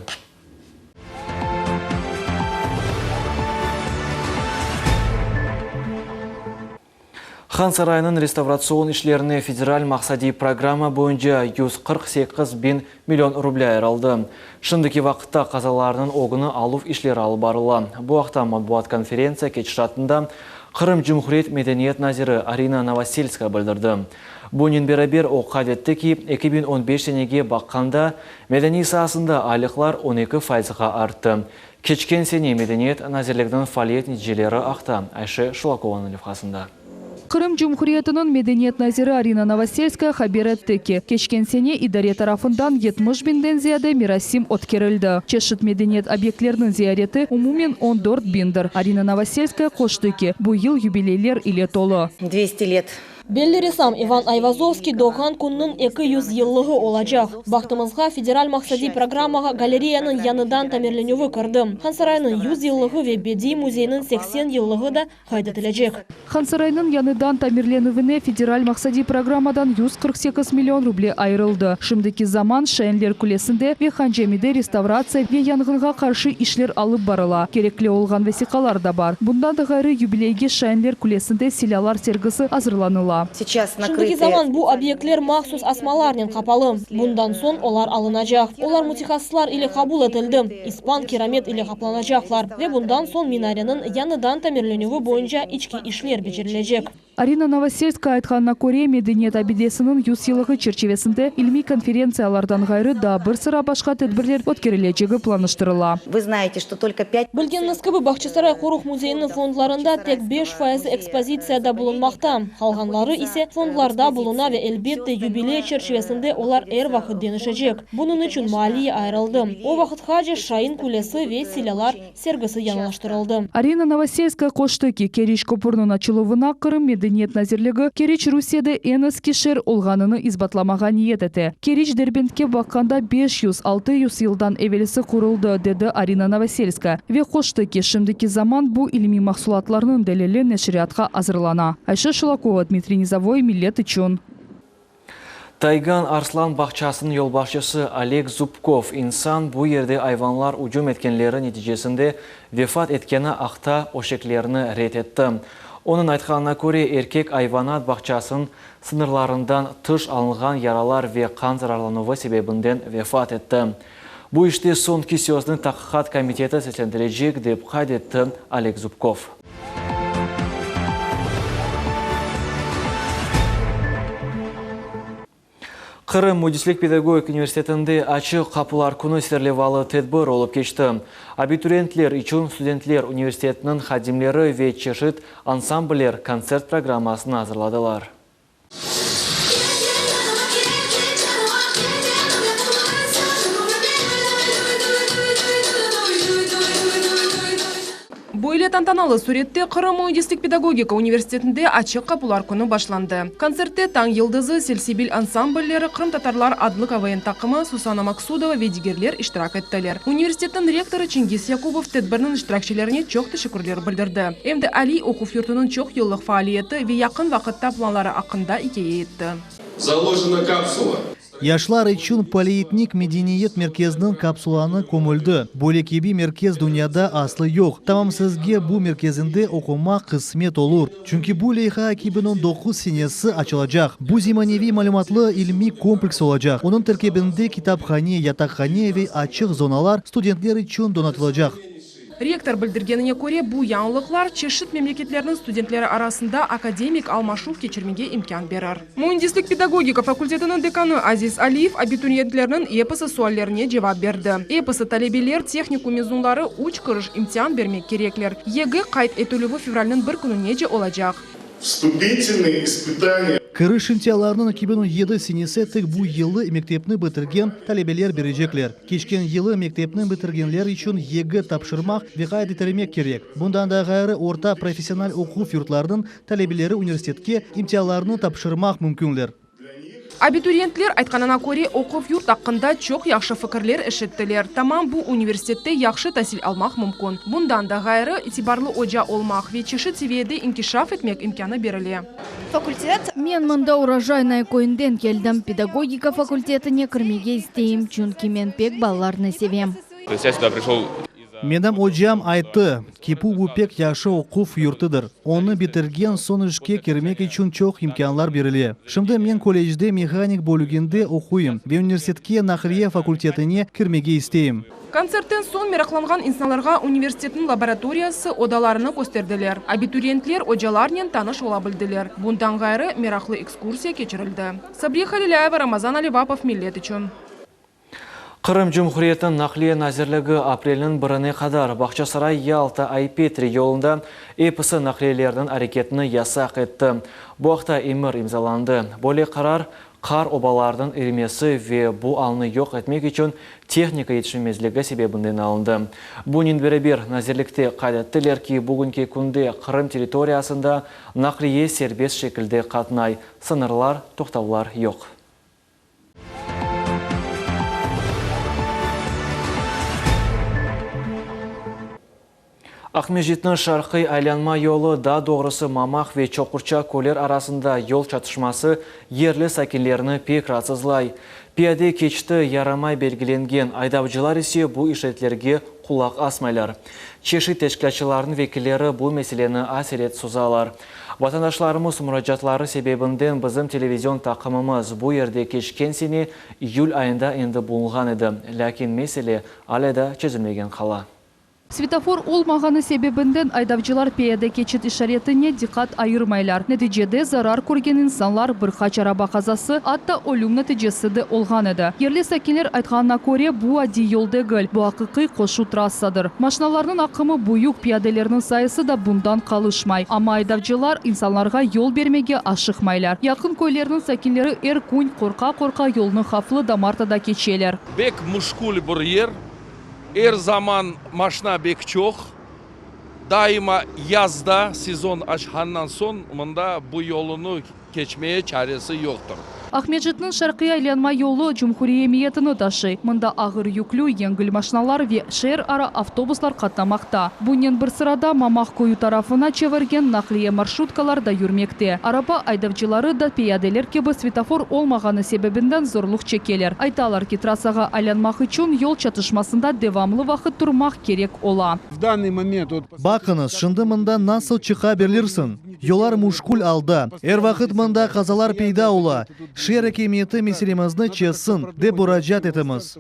Han sarayınıñ restavratsion işlerine federal maqsadiy programma boyunca 148 biñ million ruble ayırıldı. Şimdiki vaqıtta qazalarnıñ ögüni aluv işleri alıp barıla. Bu aqta matbuat konferentsiya ketişatında Qırım Cumhuriyet medeniyet naziri Arina Novoselskaya bildirdi. Bunen beraber o qayd etti ki, 2015 senege baqqanda medeniy saasında aylıqlar 12 fayızğa arttı. Keçken sene Medeniyet nazirliginiñ faaliyet neticeleri aqta Ayşe Şulakovanıñ levhasında. Qırım Cumhuriyetiniñ medeniyet naziri Arina Novoselskaya haber etti ki, keçken sene idare tarafından 70 biñden ziyade merasim ötkerildi. Çeşit medeniyet obyektleriniñ ziyareti umumen on dört biñdir. Arina Novoselskaya qoştı ki, bu yıl yubileyler ile tolu. Dvesti let Belli ressam İvan Ayvazovskiy doğğan kününiñ 200 yıllığı olacaq. Bahtımızğa, federal maqsadiy programmağa galereyanıñ yañıdan tamirlenüvi kirdi. Hansaraynıñ 100 yıllığı ve Bediy müzeyiniñ 80 yıllığı da qayd etilecek. Hansaraynıñ yañıdan tamirlenüvine federal maqsadiy programmadan 148 million ruble ayırıldı. Şimdiki zaman Şainler Kulesinde ve Han-Camide restavratsiya ve yanğınğa qarşı işler alıp barıla. Kerekli olğan vesiqalar da bar. Bundan da ğayrı, yubileyge Şainler Kulesinde silâlar sergisi azırlanıla. Şimdiki zaman bu obyektler mahsus asmalarnen qapalı. Bundan soñ olar alınacaq. Olar mütehassıslar ile qabul etildi, ispan kiramet ile qaplanacaqlar ve bundan soñ minareniñ yañıdan tamirlenüvi boyunca içki işler becerilecek. Arina Novoselskaya aytqanına köre, medeniyet abidesiniñ yüz yıllığı çerçivesinde ilmiy konferentsiyalardan ğayrı daa bir sıra başqa tedbirler ötkerilecegi planlaştırıla. Vı znaete, çto tolko pyat. Bilgeniñiz kibi, Bağçasaray qoruq müzeyiniñ fondlarında tek beş fayızı ekspozitsiyada bulunmaqta, qalğanları ise fondlarda buluna ve, elbette, yubiley çerçivesinde olar er vaqıt deñişecek. Bunıñ içün maliye ayırıldı. O vaqıtqace Şain kulesi ve silâlar sergisi yañılaştırıldı. Arina Novoselskaya qoştı ki, Keriç köpürniñ açıluvına Qırım Medeniyet nazirligi Keriç Rusiyede eñ eski şeer olğanını isbatlamağa niyet ete. Keriç Derbentke baqqanda 500, 600 yıldan evelsi quruldı, dedi Arina Novoselskaya ve qoştı ki, şimdiki zaman bu ilmiy mahsulatlarnıñ delili neşriyatqa azırlana. Ayşe Şulakova, Dmitriy Nizovoy, Millet içün. Taygan arslan bağçasınıñ yolbaşçısı Oleg Zubkov, insan bu yerde ayvanlar ücüm etkenleri neticesinde vefat etkeni aqta öşeklerni red etti. Onıñ aytqanına köre, erkek ayvanat bağçasınıñ sıñırlarından tış alınğan yaralar ve qan zararlanuvı sebebinden vefat etti. Bu işte soñki sözni Taqiqat komiteti seslendirecek, dep qayd etti Oleg Zubkov. Qırım müendislik pedagogik universitetinde Açıq qapılar künü serlevalı tedbir olıp keçti. Abituriyentler içün studentler universitetniñ hadimleri ve çeşit ansambller kontsert programmasını azırladılar. Böyle tantanalı sürette Qırım müendislik-pedagogika universitetinde Açıq qapular künü başlandı. Kontsertte Tañ yıldızı, Selsebil ansamblleri, Qırımtatarlar adlı KVN taqımı, Susana Maksudova ve digerler iştirak ettiler. Universitetniñ rektorı Çingiz Yakubov tedbirniñ iştirakçilerine çoq teşekkürler bildirdi. Em de aliy oquv yurtunıñ çoq yıllıq faaliyeti ve yaqın vaqıtta planları aqqında ikâye etti. Zalojena kapsula. Yaşlar içün polietnik medeniyet merkeziniñ kapsulanı kömüldi. Böyle kibi merkez dünyada aslı yoq. Tamam sizge bu merkezinde oqumaq qısmet olur. Çünki bu leyha 2019 senesi açılacaq. Bu zemaneviy malümatlı ilmiy kompleks olacaq. Onıñ terkibinde kitaphane, yataqhane ve açıq zonalar studentler içün donatılacaq. Rektor bildirgenine köre, bu yañılıqlar çeşit memleketlerniñ studentleri arasında akademik almaşuv keçirmege imkân berir. Müendislik-pedagogika fakultetiniñ dekanı Aziz Aliyev abituriyentlerniñ episi suallerine cevap berdi. Episi talebeler, tehnikum mezunları üç kiriş imtian bermek kerekler. YG qayd etilüvi fevralniñ bir kününece olacaq. Vstupitelnıye ispıtaniya. Kiriş imtianlarınıñ 2017 senesi tek bu yılı mektepni bitirgen talebeler berecekler. Keçken yılı mektepni bitirgenler içün YG tapşırmaq ve qayd etilmek kerek. Bundan da ğayrı, orta professional oquv yurtlarınıñ talebeleri universitetke imtianlarnı tapşırmaq mümkünler. Abituriyentler aytqanına köre, oquv yurt aqqında çoq yahşı fikirler eşittiler. Tamam bu universitette yahşı tasil almaq mümkün. Bundan da ğayrı, itibarlı oca olmaq ve çeşit seviyede inkişaf etmek imkânı berile. Fakultet. Men mında Urojaynoye köyünden keldim. Pedagogika fakultetine kirmege isteyim, çünki men pek balalarnı sevem. Menim ocam ayttı, KİPU bu pek yahşı oquv yurtudır. Onı bitirgen soñ işke kirmek içün çoq imkânlar berile. Şimdi men kollecde mehanik bölüginde oquyım ve universitetke naqliye fakultetine kirmege isteyim. Kontsertten soñ meraqlanğan insanlarğa universitetniñ laboratoriyası odalarını kösterdiler. Abituriyentler ocalarnen tanış ola bildiler. Bundan ğayrı, meraqlı ekskursiya keçirildi. Sabriye Halilâyeva, Ramazan Alivapov, Millet içün. Qırım Cumhuriyetiniñ Naqliye nazirligi aprelniñ birine qadar Bağçasaray-Yalta-Ay-Petri yolunda episi naqliyelerniñ areketini yasaq etti. Bu aqta emir imzalandı. Böyle qarar qar obalarınıñ irimesi ve bu alnı yoq etmek içün tehnika yetişmemezligi sebebinden alındı. Bunen beraber, nazirlikte qayd ettiler ki, bugünki künde Qırım territoriyasında naqliye serbest şekilde qatnay, sıñırlar, toqtavlar yoq. Aqmescitniñ şarqiy aylanma yolu, daa doğrusı Mamaq ve Çoqurça köyler arasında yol çatışması yerli sakinlerni pek raatsızlay. Piyade keçiti yaramay belgilengen, aydavcılar ise bu işaretlerge qulaq asmaylar. Çeşit teşkilâtçılarnıñ vekilleri bu meseleni aselet sozalar. Vatandaşlarımız muracaatları sebebinden bizim televizion taqımımız bu yerde keçken sene iyül ayında endi bulunğan edi, lâkin mesele alâ da çezilmegen qala. Svetofor olmağanı sebebinden aydavcılar piyade keçit işaretine diqqat ayırmaylar. Neticede zarar körgen insanlar, bir qaç araba qazası, atta ölüm neticesi de olğan edi. Yerli sakinler aytqanına köre, bu adiy yol degil, bu aqiqiy qoşu trassadır. Maşinalarnıñ aqımı büyük, piyadelerniñ sayısı da bundan qalışmay. Amma aydavcılar insanlarğa yol bermege aşıqmaylar. Yaqın köylerniñ sakinleri er kün qorqa-qorqa yolnı havflı damartada keçeler. Bek müşkül bir yer, er zaman maşina bek çoq, daima yazda, sezon açqandan soñ mında bu yolunı Keçmeye çaresi yoqtır. Aqmescitniñ şarqiy aylanma yolu cumhuriy emiyetini taşıy. Mında ağır yüklü, yengil maşinalar ve şeer ara avtobuslar qatnamaqta. Bunen bir sırada Mamaq köyü tarafına çevirgen naqliye marşrutkalar da yürmekte. Araba aydavcıları da piyadeler kibi svetofor olmağanı sebebinden zorluq çekeler. Aytalar ki, trassağa aylanmaq içün yol çatışmasında devamlı vaqıt turmaq kerek ola. V dannıy moment vot. Baqıñız, şimdi mında nasıl çıqa bilirsiñ? Yollar müşkül alda. Er vaqıt mında qazalar peyda ola. Şeer akimiyeti meselemizni çezsin, dep muracaat etemiz.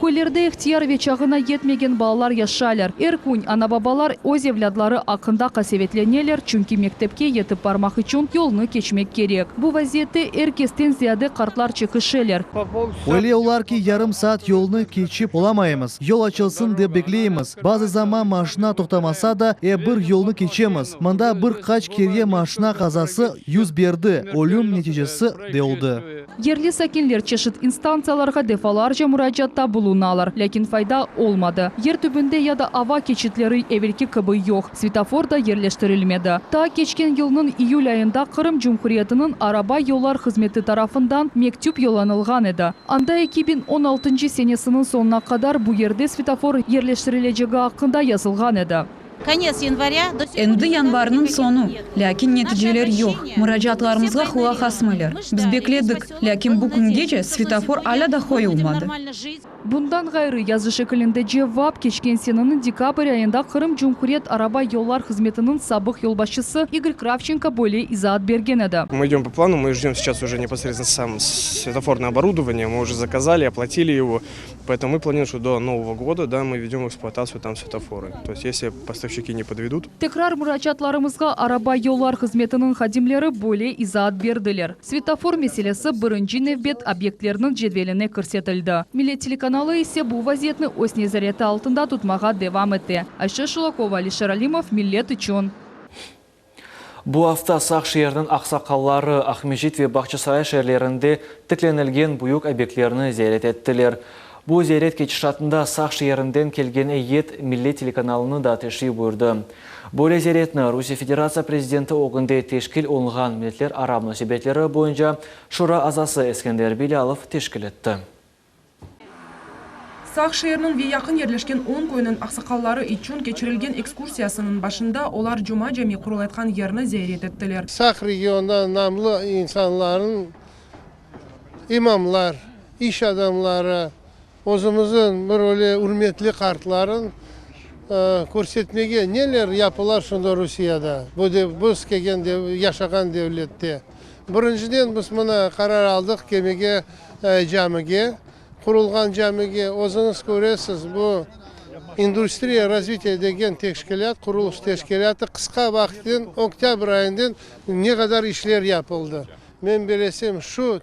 Köylerde ihtiyar ve çağına yetmegen balalar yaşaylar. Er kün ana-babalar öz evlâdları aqqında qasevetleneler, çünki mektepke yetip barmaq içün yolnı keçmek kerek. Bu vaziyette er kesten ziyade qartlar çekişeler. Öyle olar ki, yarım saat yolnı keçip olamaymız. Yol açılsın dep bekleymiz. Bazı zaman maşina toqtamasa da, ep bir yolnı keçemiz. Mında bir qaç kere maşina qazası yüz berdi, ölüm neticesi de oldı. Yerli sakinler çeşit instantsiyalarğa defalarca muracaatta bulunalar, lâkin fayda olmadı. Yer tübünde ya da ava keçitleri evelki kibi yoq, svetofor da yerleştirilmedi. Taa keçken yılnıñ iyül ayında Qırım Cumhuriyetiniñ araba yollar hızmeti tarafından mektüp yollanılğan edi. Anda 2016 senesiniñ soñuna qadar bu yerde svetofor yerleştirilecegi aqqında yazılğan edi. Konets yanvarya. Endi yanvarniñ soñu, lâkin neticeler yoq. Muracaatlarımızğa qulaq asmaylar. Biz bekledik, lâkin bu küngece svetofor alâ da qoyulmadı. Bundan ğayrı, yazı şekilinde cevap, keçken seneniñ dekabr ayında Qırım Cumhuriyet araba yollar hızmetiniñ sabıq yolbaşçısı İgor Kravçenko böyle izaat bergen edi. Мы идем по плану, мы ждем сейчас уже непосредственно сам светофорное оборудование, мы уже заказали, оплатили его, поэтому мы планируем, что до Нового года, да, мы введем в эксплуатацию там светофоры. То есть, если поставщики не подведут. Tekrar muracaatlarımızğa araba yollar hızmetiniñ hadimleri böyle izaat berdiler, Svetofor meselesi birinci nevbet obyektlerniñ cedveline kirsetildi. Millet telekanalı ise bu vaziyetni öz nezareti altında tutmağa devam ete. Ayşe Şulakova, Alişer Alimov, Millet içün. Bu afta Saq şeeriniñ aqsaqalları Aqmescit ve Bağçasaray şeerlerinde tiklenilgen büyük obyektlerni ziyaret ettiler. Bu ziyaret ketişatında Saq şeerinden kelgen eyyet Millet telekanalını da teşrif buyurdı. Böyle ziyaretni Rusiye Federatsiya Prezidenti ögünde teşkil olunğan Milletlerara munasebetleri boyunca Şura azası Eskender Bilâlov teşkil etti. Saq şeeriniñ ve yaqın yerleşken on köyniñ aqsaqalları içün keçirilgen ekskursiyasınıñ başında olar Cuma cami qurulaytqan yerni ziyaret ettiler. Saq regionında namlı insanlarnıñ, imamlar, iş adamları, özümizniñ bir öyle ürmetli qartların körsetmege neler yapılar şunda Rusiyada, bu biz kelgen yaşağan devlette. Birinciden biz mına qarar aldıq kelmege camige, qurulğan camige. Özüñiz köresiz, bu İndustriya razvitiya degen teşkilât, qurulış teşkilâtı qısqa vaqıtnen, oktâbr ayından ne qadar işler yapıldı. Men bilesem, şu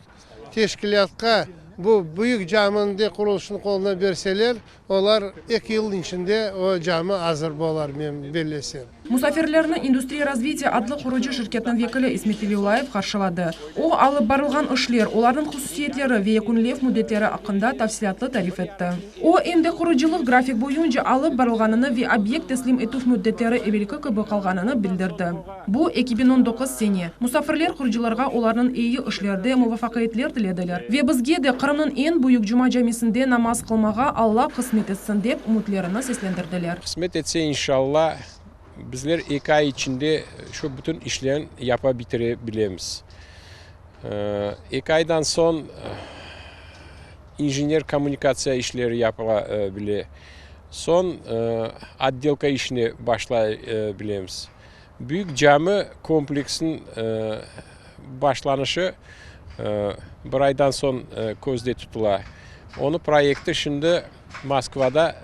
teşkilâtqa. Bu büyük caminiñ de qurulışını qoluna berseler, olar eki yılnıñ içinde o cami azır bolar, men bellesem. Musafirlerni İndustriya razvitiya adlı qurucı şirketniñ vekili İsmet Velilâyev qarşıladı. O, alıp barılğan işler, olarnıñ hususiyetleri ve yekünlev müddetleri aqqında tafsilâtlı tarif etti. O, em de qurucılıq grafik boyunca alıp barılğanını ve obyekt teslim etüv müddetleri evelki kibi qalğanını bildirdi. Bu, 2019 sene. Musafirler qurucılarğa olarnıñ eyi işlerde muvafaqiyetler tilediler ve bizge de Qırımnıñ eñ büyük Cuma camisinde namaz qılmağa Alla qısmet etsin dep ümütlerini seslendirdiler. Qısmet etse, inşalla, bizler eki ay içinde şu bütün işlerin yapa bitire bilemiz. Eki aydan soñ injener kommunikatsiya işleri yapıla bile. Soñ otdelka işine başlay bilemiz. Büyük cami kompleksiniñ başlanışı bir aydan soñ közde tutula. Onıñ proyekti şimdi Moskvada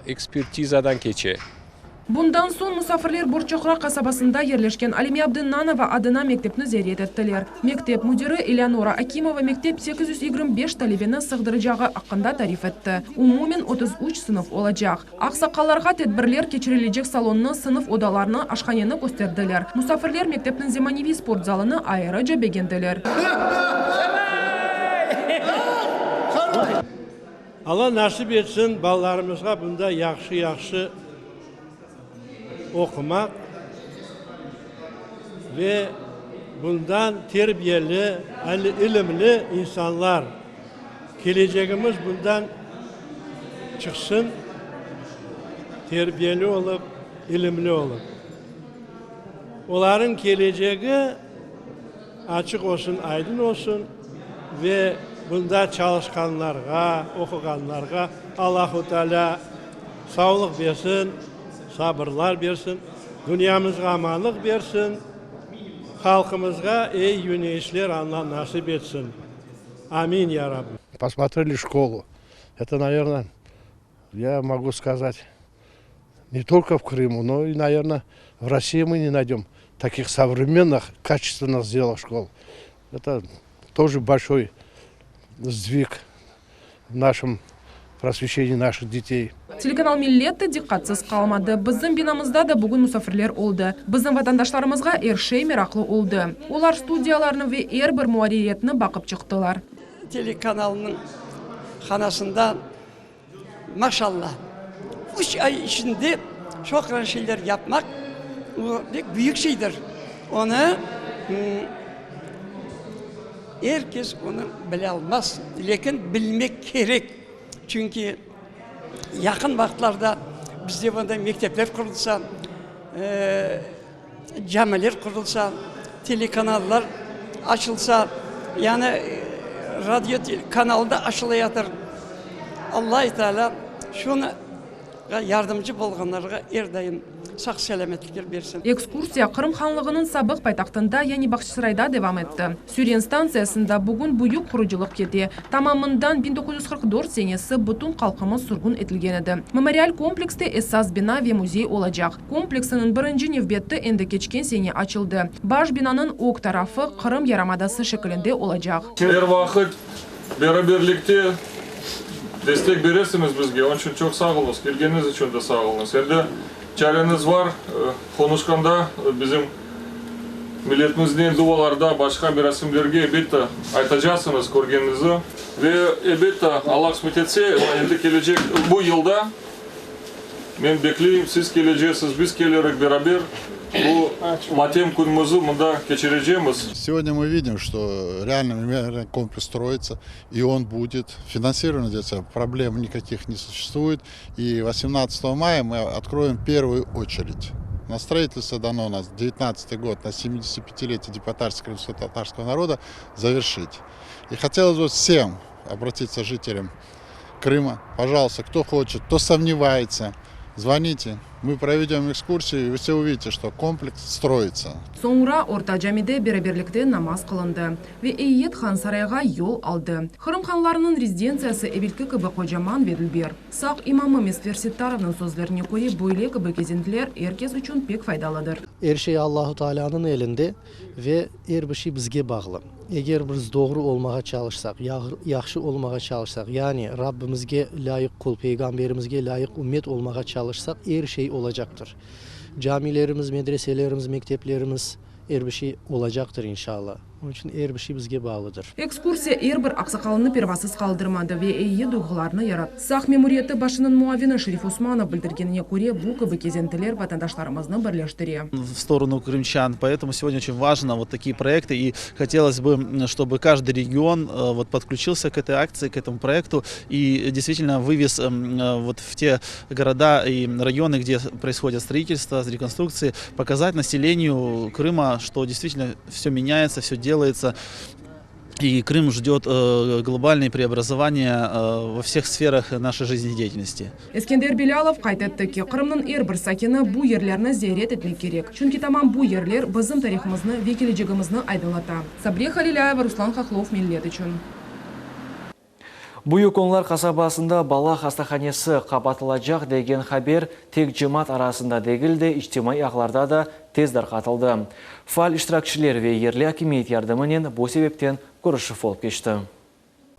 ekspertizadan keçe. Bundan soñ musafirler Borçoqraq qasabasında yerleşken Alime Abdennanova adına mektepni ziyaret ettiler. Mektep müdiri Eleonora Akimova mektep 825 talebeni sığdıracağı aqqında tarif etti. Umumen 33 sınıf olacaq. Aqsaqallarğa tedbirler keçirilecek salonnı, sınıf odalarını, aşhaneni kösterdiler. Musafirler mektepniñ zemaneviy sport zalını ayrıca begendiler. Alla nasip etsin, balalarımızğa bunda yahşı-yahşı oqumaq ve bundan terbiyeli, ilimli insanlar, kelecegimiz bundan çıqsın, terbiyeli olıp, ilimli olıp. Olarnıñ kelecegi açıq olsun, aydın olsun ve bunda çalışqanlarğa, oquğanlarğa Allahu Teala savlıq bersin, sabırlar bersin, dünyamızğa amanlıq bersin, halqımızğa eyi yöneyişler Alla nasip etsin. Amin, ya Rabbi. Posmotreli şkolu. Это, naverno, я могу сказать, не только в Крыму, но и, наверно, в России мы не найдем таких современных, качественных сделанных школ. Это тоже большой сдвиг в нашем просвещении наших детей. Telekanal Millet de diqqatsız qalmadı. Bizim binamızda da bugün musafirler oldı. Bizim vatandaşlarımızğa er şey meraqlı oldı. Olar studiyalarnı ve er bir muarririyetni baqıp çıqtılar. Telekanalnıñ hanasında, maşallah, üç ay içinde çoq şeyler yapmaq, bu pek büyük şeydir. Onı er kes onı bile almaz, lâkin bilmek kerek, çünki yaqın vaqıtlarda bizde mında mektepler qurulsa, camiler qurulsa, telekanallar açılsa, yani radio kanalı da açılayatır. Alla Teala şunı yardımcı bolğanlarğa er daim sağ-selâmetlikler bersin. Ekskursiya Qırım Hanlığınıñ sabıq paytahtında, yani Bağçasarayda devam etti. Süren stantsiyasında bugün büyük qurucılıq kete. Tamamından 1944 senesi bütün halqımız sürgün etilgen edi. Memorial komplekste esas bina ve müzey olacaq. Kompleksiniñ birinci nevbeti endi keçken sene açıldı. Baş binanıñ ög tarafı Qırım yarımadası şekilinde olacaq. Er vaqıt beraberlikte destek beresiñiz bizge, onıñ içün çoq sağ oluñız, kelgeniñiz içün de sağ oluñız. Endi çareñiz var, qonuşqanda bizim milletimiznen dualarda, başqa merasimlerge elbette aytacaqsıñız körgeniñizi. Ve elbette, Alla qısmet etse, endi kelecek bu yılda Men bekleyim, siz kelecesiz, biz kelirik beraber bu matem künümüzü mında keçirecemiz. Сегодня мы видим, что реально мемориальный комплекс строится, и он будет. Финансирование здесь проблем никаких не существует. И 18 мая мы откроем первую очередь. На строительство дано у нас 19 год, на 75-летие депортации крымско-татарского народа завершить. И хотелось бы всем обратиться жителям Крыма. Пожалуйста, кто хочет, кто сомневается, звоните. Мы проведем экскурсию, и вы все увидите, что комплекс строится. Soñra Orta Camide beraberlikte namaz qılındı ve eyyet Hansarayğa yol aldı. Qırım hanlarınıñ rezidentsiyası evelki kibi qocaman ve dülber. Saq imamı Mesfer Settarovnıñ sözlerine köre, böyle kibi kezintiler er kes içün pek faydalıdır. Er şey Allahu Taalânıñ elinde ve er bir şey bizge bağlı. Eger biz doğru olmağa çalışsaq, yahşı olmağa çalışsaq, yani Rabbimizge lâyıq qul, Peyğamberimizge lâyıq ümmet olmağa çalışsaq, er şey olacaqtır. Camilerimiz, medreselerimiz, mekteplerimiz, er bir şey olacaqtır, inşallah. Onıñ içün er bir şey bizge bağlıdır. Ekskursiya er bir aqsaqalını pervasız qaldırmadı ve eyi duyğularnı yarattı. Saq memuriyeti başınıñ muavini Şerif Osmanov bildirgenine köre, bu kibi kezintiler vatandaşlarımıznı birleştire. В сторону крымчан, поэтому сегодня очень важно вот такие проекты, и хотелось бы, чтобы каждый регион вот подключился к этой акции, к этому проекту и действительно вывез вот в те города и районы, где происходит строительство, реконструкции, показать населению Крыма, что действительно все меняется, все делается. И Крым ждет глобальные преобразования во всех сферах нашей жизнедеятельности. Eskender Belâlov qayd etti ki, Qırımnıñ er bir sakini bu yerlerni ziyaret etmek kerek, çünki tamam bu yerler bizim tarihımıznı ve kelecegimizni aydınlata. Sabriye Halilâyeva, Ruslan Hahlov, Millet içün. Büyük Onlar qasabasında bala hastahanesi qapatılacaq degen haber tek cemaat arasında degil de, içtimaiy ağlarda da tez darqatıldı. Faal iştirakçiler ve yerli akimiyet yardımınen bu sebepten körüşüv olıp keçti.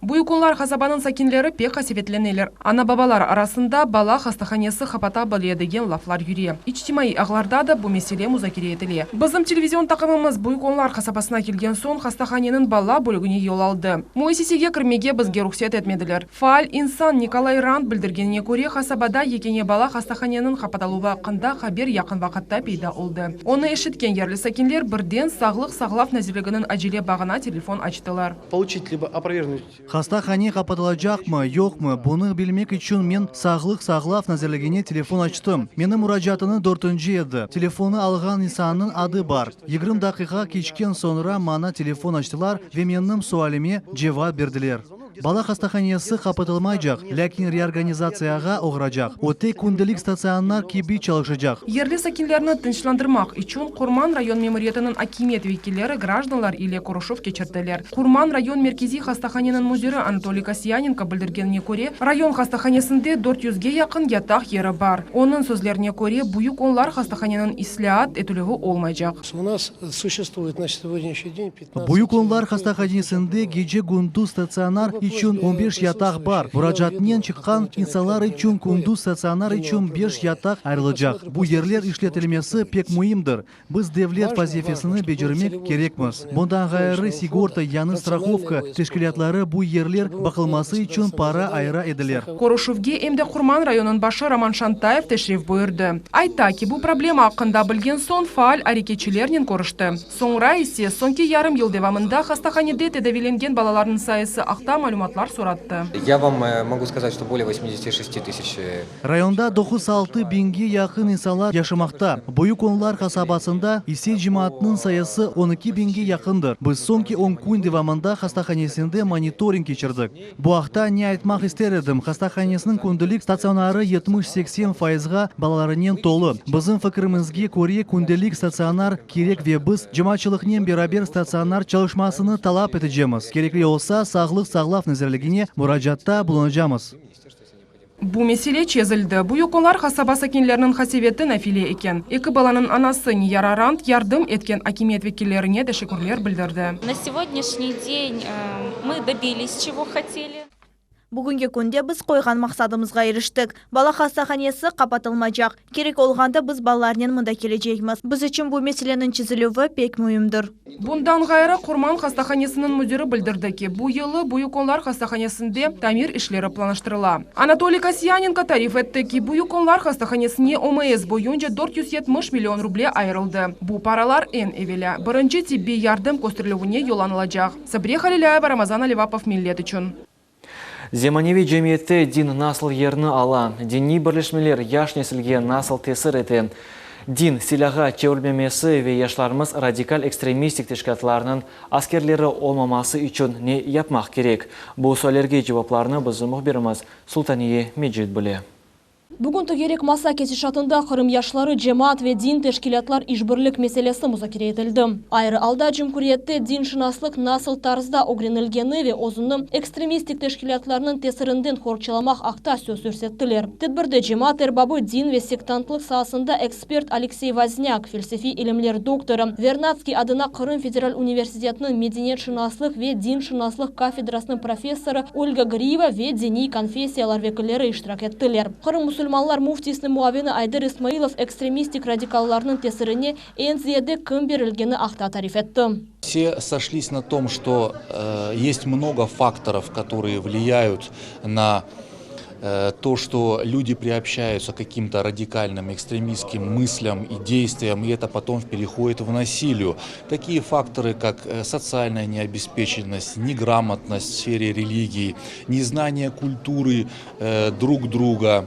Büyük Onlar qasabanıñ sakinleri pek qasevetleneler. Ana-babalar arasında bala hastahanesi qapata bile degen laflar yüre. İçtimaiy ağlarda da bu mesele muzakere etile. Bizim televizion taqımımız Büyük Onlar qasabasına kelgen soñ hastahaneniñ bala bölügine yol aldı. Müessisege kirmege bizge ruhset etmediler. Faal insan Nikolay Rand bildirgenine köre, qasabada yekâne bala hastahaneniñ qapatıluvı aqqında haber yaqın vaqıtta peyda oldı. Onı eşitken yerli sakinler birden Sağlıq saqlav nazirliginiñ acele bağına telefon açtılar. Получить либо опровергнуть. Hastahane qapatılacaqmı, yoqmı, bunı bilmek içün men Sağlıq saqlav nazirligine telefon açtım. Menim muracaatını dörtünci edi. Telefonnı alğan insannıñ adı bar. 20 daqiqa keçken soñra maña telefon açtılar ve menim sualime cevap berdiler. Bala hastahanesi qapatılmaycaq, lâkin reorganizatsiyağa oğracaq. O tek kündelik statsionar kibi çalışacaq. Yerli sakinlerni tınçlandırmaq içün Qurman rayon memuriyetiniñ akimiyet vekilleri grajdanlar ile körüşüv keçirdiler. Qurman rayon merkeziy hastahaneniñ müdiri Anatoliy Kasyanenko bildirgenine köre, rayon hastahanesinde dört yüzge yaqın yataq yeri bar. Onıñ sözlerine köre, Büyük Onlar hastahaneniñ islâat etilüvi olmaycaq. U nas suşestvuet na segodnâşniy den pyatnadtsat Büyük Onlar hastahanesinde gece-kündüz statsionar içün on beş yataq bar. Muracaatnen çıqqan insanlar içün kündüz statsionar içün beş yataq ayırılacaq. Bu yerler işletilmesi pek müimdir. Biz devlet vazifesini becermek kerekmiz. Bundan ğayrı, sigorta, yañı strahovka teşkilâtları bu yerler baqılması içün para ayıra ediler. Körüşüvge em de Qurman rayonınıñ başı Roman Şantayev teşrif buyurdı. Ayta ki, bu problema aqqında bilgen soñ faal areketçilernen körüşti. Soñra ise, soñki yarım yıl devamında hastahanede tedaviylengen balalarnıñ sayısı aqta malümatlar sorattı. Ya vam mogu skazat, çto bolee vosmidesyati şesti tısyaç. Rayonda 96 biñge yaqın insanlar yaşamaqta, Büyük Onlar qasabasında ise cemaatnıñ sayısı 12 biñge yaqındır. Biz soñki on kün devamında hastahanesinde monitoring keçirdik. Bu aqta ne aytmaq ister edim, hastahanesiniñ kündelik statsionarı 70-80 fayızğa balalarınen tolu. Bizim fikirimizge köre, kündelik statsionar kerek ve biz cemaatçılıqnen beraber statsionar çalışmasını talap etecemiz, kerekli olsa, Sağlıq saqlav nazirligine muracaatta bulunacamız. Bu mesele çezildi. Büyük Onlar qasaba sakinleriniñ qaseveti nafile eken. Eki balanıñ anası Niyara Rand yardım etken akimiyet vekillerine teşekkürler bildirdi. Na segodnâşniy den mı dobilis çego hoteli. Bugünki künde biz qoyğan maqsadımızğa iriştik. Bala hastahanesi qapatılmaycaq. Kerek olğanda biz balalarnen mında kelecekmiz. Biz içün bu meseleniñ çezilüvi pek müimdir. Bundan ğayrı, Qurman hastahanesiniñ müdiri bildirdi ki, bu yılı Büyük Onlar hastahanesinde tamir işleri planlaştırıla. Anatoliy Kasyanenko tarif etti ki, Büyük Onlar hastahanesine OMS boyunca 470 million ruble ayırıldı. Bu paralar, eñ evelâ, birinci tibbiy yardım kösterilüvine yollanılacaq. Sabriye Halilâyeva, Ramazan Alivapov, Millet içün. Zemaneviy cemiyette din nasıl yerni ala? Diniy birleşmeler yaş nesilge nasıl tesir ete? Din, silâğa çevirilmemesi ve yaşlarımız radikal ekstremistik teşkilâtlarnıñ askerleri olmaması içün ne yapmaq kerek? Bu suallerge cevaplarnı bizim mühbirimiz Sultaniye Mecit bile. Bugün tögerek masa ketişatında Qırım yaşları, cemaat ve din teşkilâtlar işbirlik meselesi muzakere etildi. Ayrı alda cumhuriyette dinşınaslıq nasıl tarzda ögrenilgeni ve özüni ekstremistik teşkilâtlarnıñ tesirinden qorçalamaq aqta söz yürsettiler. Tedbirde cemaat erbabı, din ve sektantlıq saasında ekspert Aleksey Voznâk, felsefiy ilimler doktorı, Vernadskiy adına Qırım federal universitetiniñ medeniyetşınaslıq ve dinşınaslıq kafedrasınıñ professorı Olga Griyeva ve diniy konfessiyalar vekilleri iştirak ettiler. Qırım musulmanlar müftisiniñ muavini Ayder İsmailov ekstremistik radikallarnıñ tesirine eñ ziyade kim berilgeni aqta tarif etti. Vse soşlis na tom, çto est mnogo faktorov, kotorıye vliyayut na to, çto lüdi priobşçayutsya k kakim-to radikalnım, ekstremistskiy mıslâm i deystviyam, i eto potom perehodit v nasiliyu. Takiye faktorı, kak sotsialnaya neobespeçennost, negramotnost v sfere religii, neznaniye kulturı drug druga,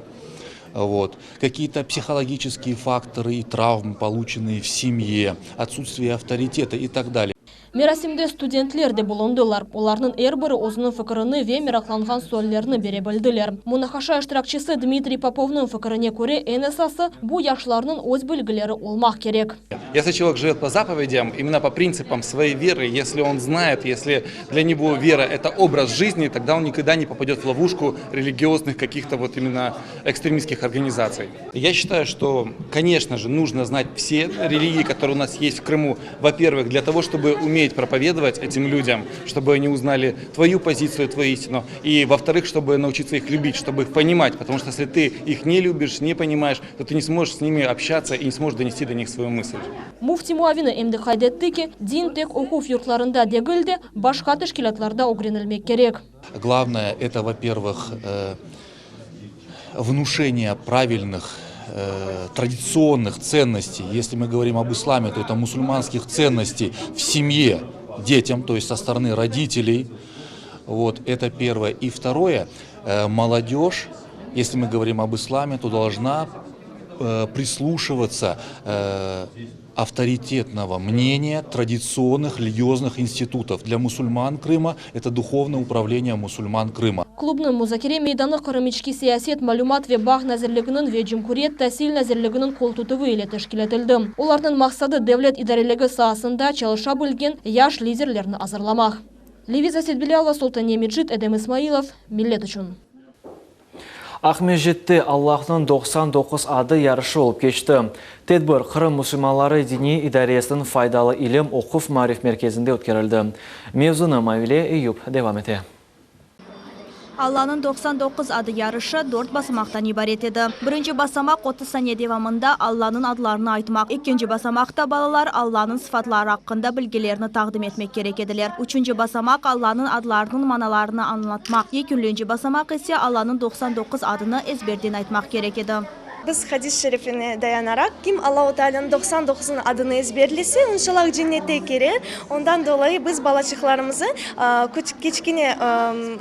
vot, kakiye-to psihologiçeskiye faktorı i travmı, poluçennıye v semye, otsutstviye avtoriteta i tak dalее. Merasimde studentler de bulundılar. Olarnıñ er biri özüniñ fikirini ve meraqlanğan suallerini bere bildiler. Munaqaşa iştirakçisi Dmitriy Popovnıñ fikirine köre, eñ esası, bu yaşlarnıñ öz bilgileri olmaq kerek. Esli çelovek živet po zapovedям, imенно po printsipam svoey verı, esli on znaet, esli dlâ nego vera, eto obraz jizni, togda on nikogda ne popadet v lovushku religioznıh kakih-to vot imенно ekstremistskih organizatsiy. Ya şçitayu, çto, koneçno je, nujno znat vse religii, kotorye u nas est v Krımu, vo-pervıh, dlâ togo, çtoby umetь propovedovat etim lüdâm, çtoby oni uznali tvoyu pozitsiyu, tvoyu istinu, i, vo-vtorıh, çtoby nauçitsâ ih lübit, çtoby ih ponimat, potomu çto esli tı ih ne lübiş, ne ponimayeş, to tı ne smojeş s nimi obşçatsâ i ne smojeş donesti do nih svoyu mısl. Müfti muavini em de qayd etti ki, din tek oquv yurtlarında degil de, başqa teşkilâtlarda ögrenilmek kerek. Glavnoye, eto, vo-pervıh, vnuşeniye pravilnıh traditsionlıh tsennostey, esli mı govorim ob islame, to eto musulmanskih tsennostey v semye detyam, to est so storony roditeley, vot, eto pervoye. I vtoroye, molodej, esli mı govorim ob islame, to dolžna prisluşivatsâ avtoritetnogo mneniya traditsionlıh religiozlıh institutov. Dlâ musulman Krıma, eto duhovnoye upravleniye musulman Krıma. Klubnıñ muzakere meydanı Qırım içki siyaset, malümat ve bağ nazirliginiñ ve Cumhuriyet tasil nazirliginiñ qoltutuvı ile teşkil etildi. Olarnıñ maqsadı, devlet idareligi saasında çalışa bilgen yaş liderlerni azırlamaq. Leviza Setbilâlova, Sultaniye Mecit, Edem İsmailov, Millet içün. Aqmescitte Allahnıñ 99 adı yarışı olıp keçti. Tedbir Qırım musulmanları diniy idaresiniñ Faydalı ilim oquv-maarif merkezinde ötkerildi. Mevzunı Mavile Eyüp devam ete. Allanıñ 99 adı yarışı dört basamaqtan ibaret edi. Birinci basamaq, 30 saniye devamında Allanıñ adlarını aytmaq. Ekinci basamaqta balalar Allanıñ sıfatları aqqında bilgilerini taqdim etmek kerek ediler. Üçünci basamaq, Allanıñ adlarınıñ manalarını añlatmaq. Yekünleyinci basamaq ise, Allanıñ 99 adını ezberden aytmaq kerek edi. Biz hadis şerifine dayanaraq, kim Allahu Tealânıñ 99 adını ezberlese, inşallah cennete kirer. Ondan dolayı biz balaçıqlarımızı kiçkine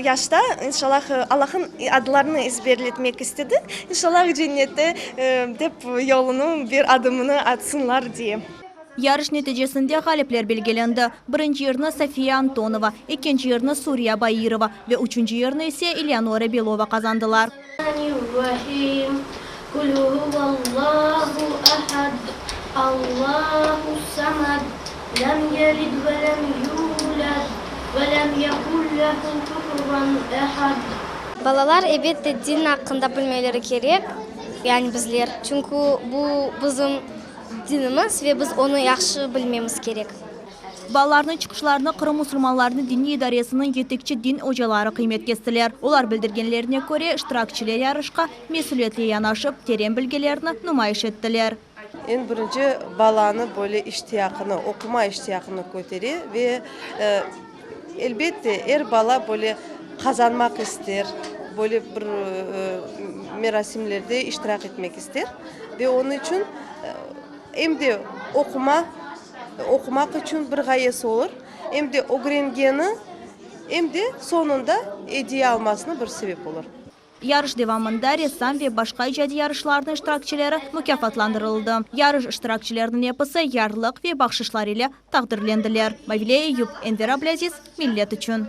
yaşta, inşallah, Allah'ın adlarını ezberletmek istedik. İnşallah, cennete dep yolunıñ bir adımını atsınlar diye. Yarış neticesinde ğalipler belgilendi, birinci yerni Sofiya Antonova, ekinci yerni Suriya Bairova ve üçünci yerni ise Eleonora Belova qazandılar. Balalar, ebette, din aqqında bilmeleri kerek, yani bizler, çünki bu bizim Dinimiz ve biz onı yahşı bilmemiz kerek. Balalarnıñ çıqışlarını Qırım musulmanlarınıñ diniy idaresiniñ yetekçi din ocaları qıymet kestiler. Olar bildirgenlerine köre, iştirakçiler yarışqa mesüliyetli yanaşıp, teren bilgilerini numayış ettiler. Eñ birinci balanı böyle iştiyaqını, oquma iştiyaqını kötere ve, elbette, er bala böyle qazanmaq ister, böyle bir merasimlerde iştirak etmek ister. Ve onıñ içün em de oquma, oqumaq içün bir ğayesi olur, em de ögrengeni, em de soñunda ediye almasına bir sebep olur. Yarış devamında ressam ve başqa icadiy yarışlarnıñ iştirakçileri mukâfatlandırıldı. Yarış iştirakçileriniñ episi yarlıq ve bahşışlar ile taqdirlendiler. Mavile Eyüp, Enver Ablâziz, Millet içün.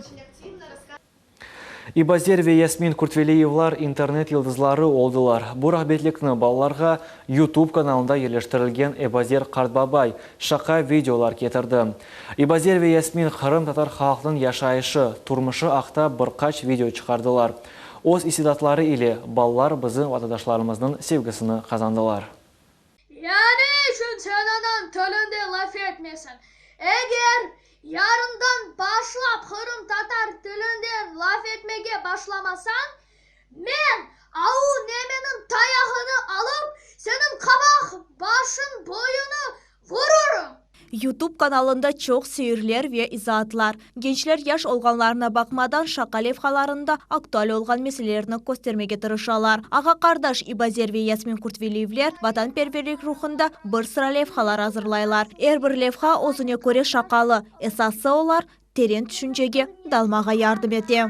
Ebazer ve Yasmin Kurtveliyevlar internet yıldızları oldılar. Bu rağbetlikni balalarğa YouTube kanalında yerleştirilgen Ebazer qartbabay şaqa videolar ketirdi. Ebazer ve Yasmin qırımtatar halqnıñ yaşayışı, turmuşı aqta bir qaç video çıqardılar. Öz istidatları ile balalar bizim vatandaşlarımıznıñ sevgisini qazandılar. Ya ne içün sen anañ tilinde laf etmeysiñ? Eger yarından başlap qırımtatar tilinden laf etmege başlamasañ, men au nemeniñ tayağını alıp, seniñ qabaq başıñ boyunı vururım! YouTube kanalında çoq seyirler ve izaatlar. Gençler yaş olğanlarına baqmadan şaqa levhalarında aktual olğan meselelerni köstermege tırışalar. Ağa-qardaş İbazer ve Yasmin Kurtveliyevler vatanperverlik ruhunda bir sıra levhalar azırlaylar. Er bir levha özüne köre şaqalı, esası olar teren tüşüncege dalmağa yardım ete.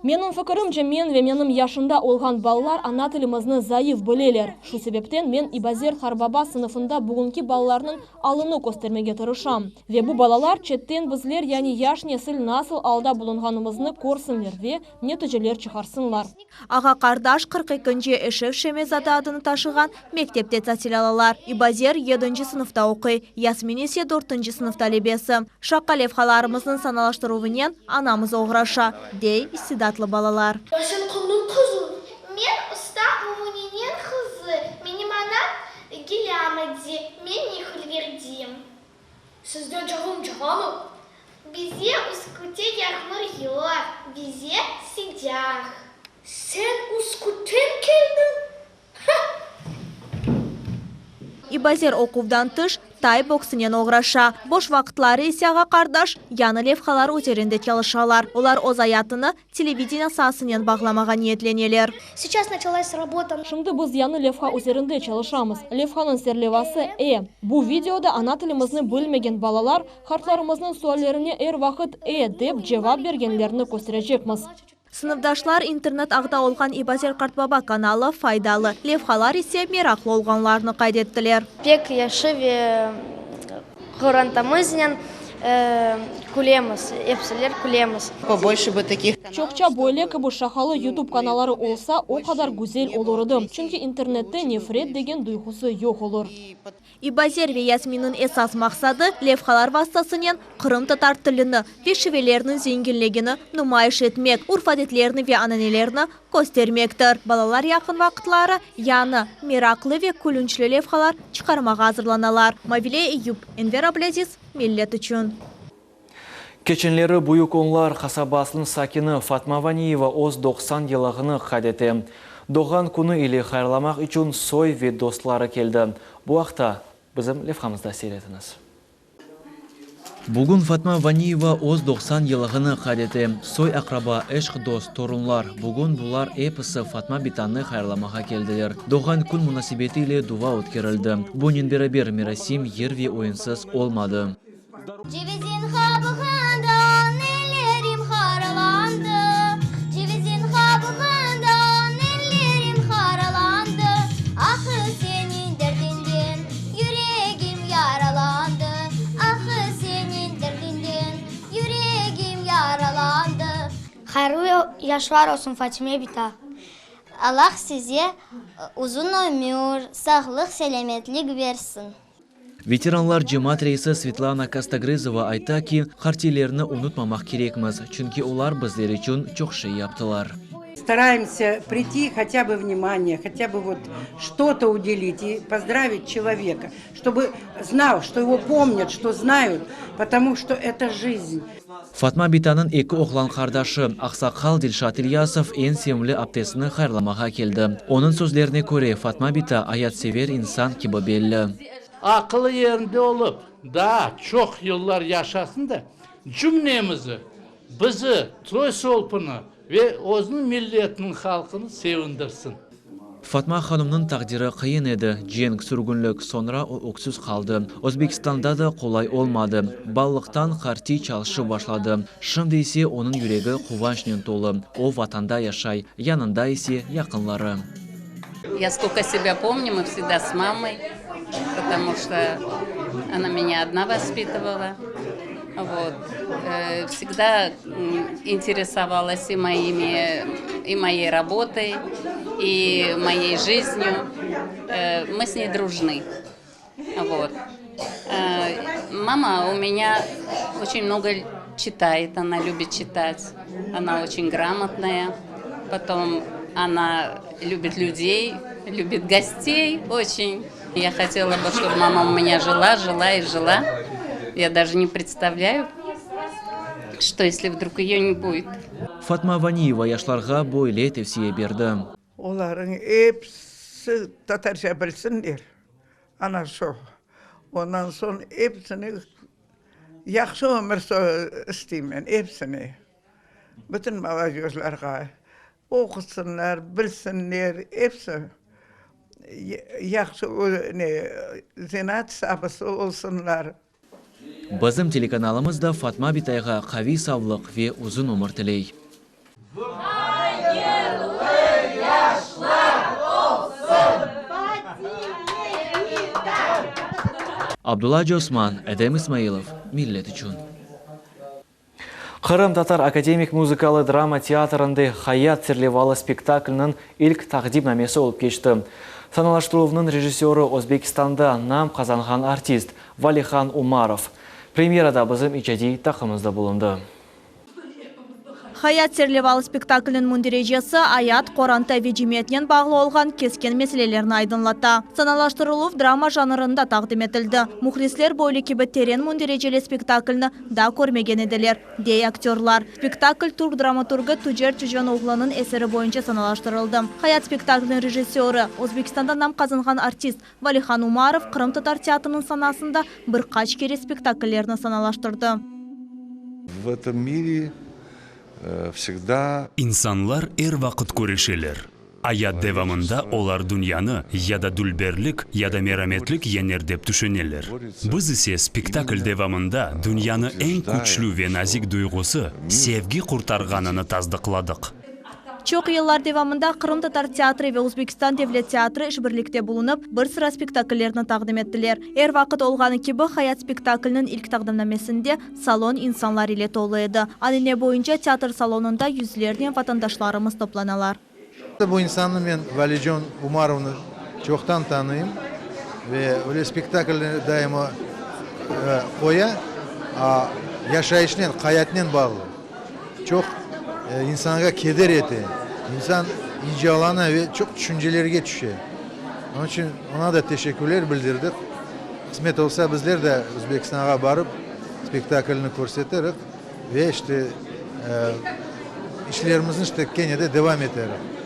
Menim fikirimce, men ve menim yaşımda olğan balalar ana tilimizni zayıf bileler. Şu sebepten men İbazer qartbaba sınıfında bugünki balalarnıñ alını köstermege tırışam. Ve bu balalar çetten bizler, yani yaş nesil nasıl alda bulunğanımıznı körsinler ve neticeler çıqarsınlar. Ağa-qardaş 42-nci Eşref Şemi-zade adını taşığan mektepte tasil alalar. İbazer yedinci sınıfta oquy, Yasmin ise dörtünci sınıf talebesi. Şaqa levhalarımıznıñ sanalaştıruvınen anamız oğraşa, dey istidatlı balalar. Ya sen kimniñ qızı? Men usta Mumuneniñ qızı. Menim anam Gilâmadi, men Nihulverdiyim. Sizde cağın cağamı? Bize Üskütte yağmur yoq, bize sıcaq. Sen Üskütten keldiñ? Hah! İbazer oquvdan tış, tay boksınen oğraşa. Boş vaqıtları ise ağa-qardaş yañı levhalar üzerinde çalışalar. Olar öz ayatını televideniye saasınen bağlamağa niyetleneler. Seyças naçalas rabota. Şimdi biz yañı levha üzerinde çalışamız. Levhanıñ serlevası E. Bu videoda ana tilimizni bilmegen balalar qartlarımıznıñ suallerine er vaqıt E dep cevap bergenlerini kösterecekmiz. Sınıfdaşlar internet ağda olğan İbazer qartbaba kanalı faydalı, levhalar ise meraqlı olğanlarını qayd ettiler. Pek yahşı ve qorantamıznen külemiz, epsiler külemiz. Pobolşe bı takih kanalov, Çoqça böyle kibi şaqalı YouTube kanaları olsa, o qadar güzel olur edi, çünki internette nefret degen duyğusı yoq olur. İbazer ve Yasminniñ esas maqsadı, levhalar vastasınen qırımtatar tilini ve şiveleriniñ zenginligini numayış etmek, urf-adetlerini ve ananelerini köstermektir. Balalar yaqın vaqıtları yañı, meraqlı ve külünçli levhalar çıqarmağa azırlanalar. Mavile Eyüp, Enver Ablâziz, Millet içün. Keçenleri Büyük Onlar qasabasınıñ sakini Fatma Vaniyeva öz 90 yıllığını qayd ete. Doğğan künü ile hayırlamaq içün soy ve dostları keldi. Bu aqta bizim levhamızda seyir etiñiz. Bugün Fatma Vaniyeva öz 90 yıllığını qayd ete. Soy-aqraba, eşq-dost, torunlar, bugün bular episi Fatma bitanı hayırlamağa keldiler. Doğğan kün munasebeti ile dua ötkerildi. Bunen beraber, merasim yır ve oyunsız olmadı. Cevizin qabığından ellerim haralandı, Cevizin qabığından ellerim haralandı, Ah, seniñ derdiñden yüregim yaralandı, Ah, seniñ derdiñden yüregim yaralandı. Hayırlı yaşlar olsun, Fatime bita. Allah size uzun ömür, sağlıq, selâmetlik bersin. Veteranlar cemaat reisi Svetlana Kostogrızova ayta ki, qartiylerni unutmamaq kerekmiz, çünki olar bizler içün çoq şey yaptılar. Стараемся прийти, хотя бы внимание, хотя бы вот что-то уделить и поздравить человека, чтобы знал, что его помнят, что знают, потому что это жизнь. Fatma bitanıñ eki oğlan qardaşı, aqsaqal Dilşat İlyasov eñ sevimli aptesini hayırlamağa keldi. Onıñ sözlerine köre, Fatma bita ayatsever insan kibi belli. Aqılı yerinde olıp, daa çoq yıllar yaşasın da, cümlemizi, bizi, Troy-Solpunı ve özüniñ milletiniñ halqını sevindirsin. Fatma hanımnıñ taqdiri qıyın edi, cenk, sürgünlik, soñra o öksüz qaldı. Özbekistanda da qolay olmadı. Balalıqtan qartiy çalışıp başladı. Şimdi ise onıñ yüregi quvançnen tolu, o Vatanda yaşay, yanında ise yaqınları. Ya skolko sebâ pomnyu, mı vsegda s mamay, potomu çto ona menya odna vospitovala. Вот. Всегда интересовалась и моими, и моей работой, и моей жизнью. Мы с ней дружны. Вот. Мама у меня очень много читает, она любит читать, она очень грамотная. Потом она любит людей, любит гостей очень. Я хотела бы, чтобы мама у меня жила, жила и жила. Я даже не представляю, что если вдруг ее не будет. Fatma Vaniyeva yaşlarğa böyle tevsiye berdi. Olarnıñ episi tatarca bilsinler, ana şo. Ondan soñ episine yahşı ömür isteymen, episine. Bütün molodejlarğa. Oqusınlar, bilsinler, episi yahşı ne, zenaat sabısı olsunlar. Bizim telekanalımız da Fatma bitayğa qaviy savlıq ve uzun ömür tiley. Hayırlı yaşlar olsun, Fatime bitay! Abdulla Acıosman, Edem İsmailov, Millet içün. Qırımtatar akademik muzıkalı drama teatrında Hayat serlevalı spektakliniñ ilk taqdimnamesi olıp keçti. Sanalaştıruvnıñ rejissörı Özbekistanda nam qazanğan artist Valihan Umarov. Premyerada bizim icadiy taqımız da bulundı. Hayat serlevalı spektakliniñ münderecesi ayat, qoranta ve cemiyetnen bağlı olğan keskin meselelerni aydınlata. Sanalaştırıluv drama janrında taqdim etildi. Mühlisler böyle kibi teren mündereceli spektaklni daa körmegen ediler, dey aktörlar. Spektakl türk dramaturgı Tucer Tücenoğlunıñ eseri boyunca sanalaştırıldı. Hayat spektakliniñ rejissörı, Özbekistanda nam qazanğan artist Valihan Umarov qırımtatar teatriniñ sanasında bir qaç kere spektakllerni sanalaştırdı. V etom mire vsegda. İnsanlar er vaqıt küreşeler. Ayat devamında olar dünyanı ya da dülberlik, ya da merametlik yeñer dep tüşüneler. Biz ise spektakl devamında dünyanı eñ küçlü ve nazik duyğusı, sevgi qurtarğanını tasdıqladıq. Çoq yıllar devamında Qırımtatar teatri ve Özbekistan devlet teatri işbirlikte bulunıp, bir sıra spektakllerni taqdim ettiler. Er vaqıt olğanı kibi, Hayat spektakliniñ ilk taqdimnamesinde salon insanlar ile tolu edi. Anane boyunca teatr salonında yüzlernen vatandaşlarımız toplanalar. Bu insannı men, Valicon Umarovnı, çoqtan tanıyım ve öyle spektaklni daima qoya, yaşayışnen, hayatnen bağlı. Çoq insanğa keder ete, insan icalana ve çoq tüşüncelerge tüşe. Onıñ içün oña da teşekkürler bildirdik. Qısmet olsa, bizler de Özbekistanğa barıp, spektaklni körsetirik ve işte işlerimizni işte kene de devam eterik.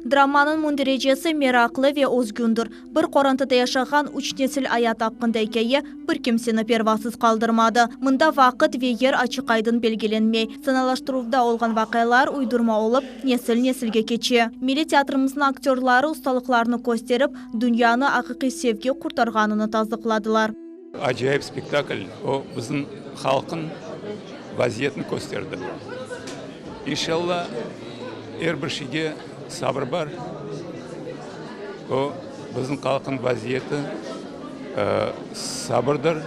Dramanıñ münderecesi meraqlı ve özgündir. Bir qorantada yaşağan üç nesil ayatı aqqında ikâye bir kimseni pervasız qaldırmadı. Mında vaqıt ve yer açıq-aydın belgilenmey. Sanalaştıruvda olğan vaqialar uydurma olıp, nesil-nesilge keçe. Milliy teatrımıznıñ aktörları ustalıqlarını kösterip, dünyanı aqiqiy sevgi qurtarğanını tasdıqladılar. Acayip spektakl, o bizim halqın vaziyetini kösterdi. İnşallah, er bir şeyge sabır bar. O bizim halqın vaziyeti sabırdır.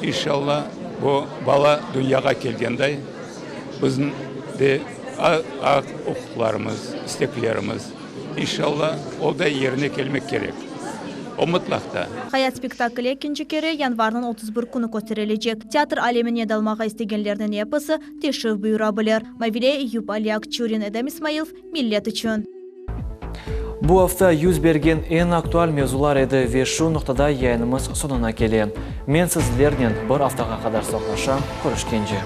İnşallah, bu bala dünyağa kelgenday bizim de aq-uquqlarımız, isteklerimiz, İnşalla, o da yerine kelmek kerek. O mıtlaq da. Hayat spektakli ekinci kere yanvarnıñ 31 künü kösterilecek. Teatr alemine dalmağa istegenlerniñ episi teşrif buyura bilir. Mavile Eyüp, Ali Akçurin, Edem İsmailov, Millet içün. Bu afta yüz bergen eñ aktual mevzular edi ve şu noqtada yayınımız soñuna kele. Men sizlernen bir aftağa qadar sağlaşam, körüşkence.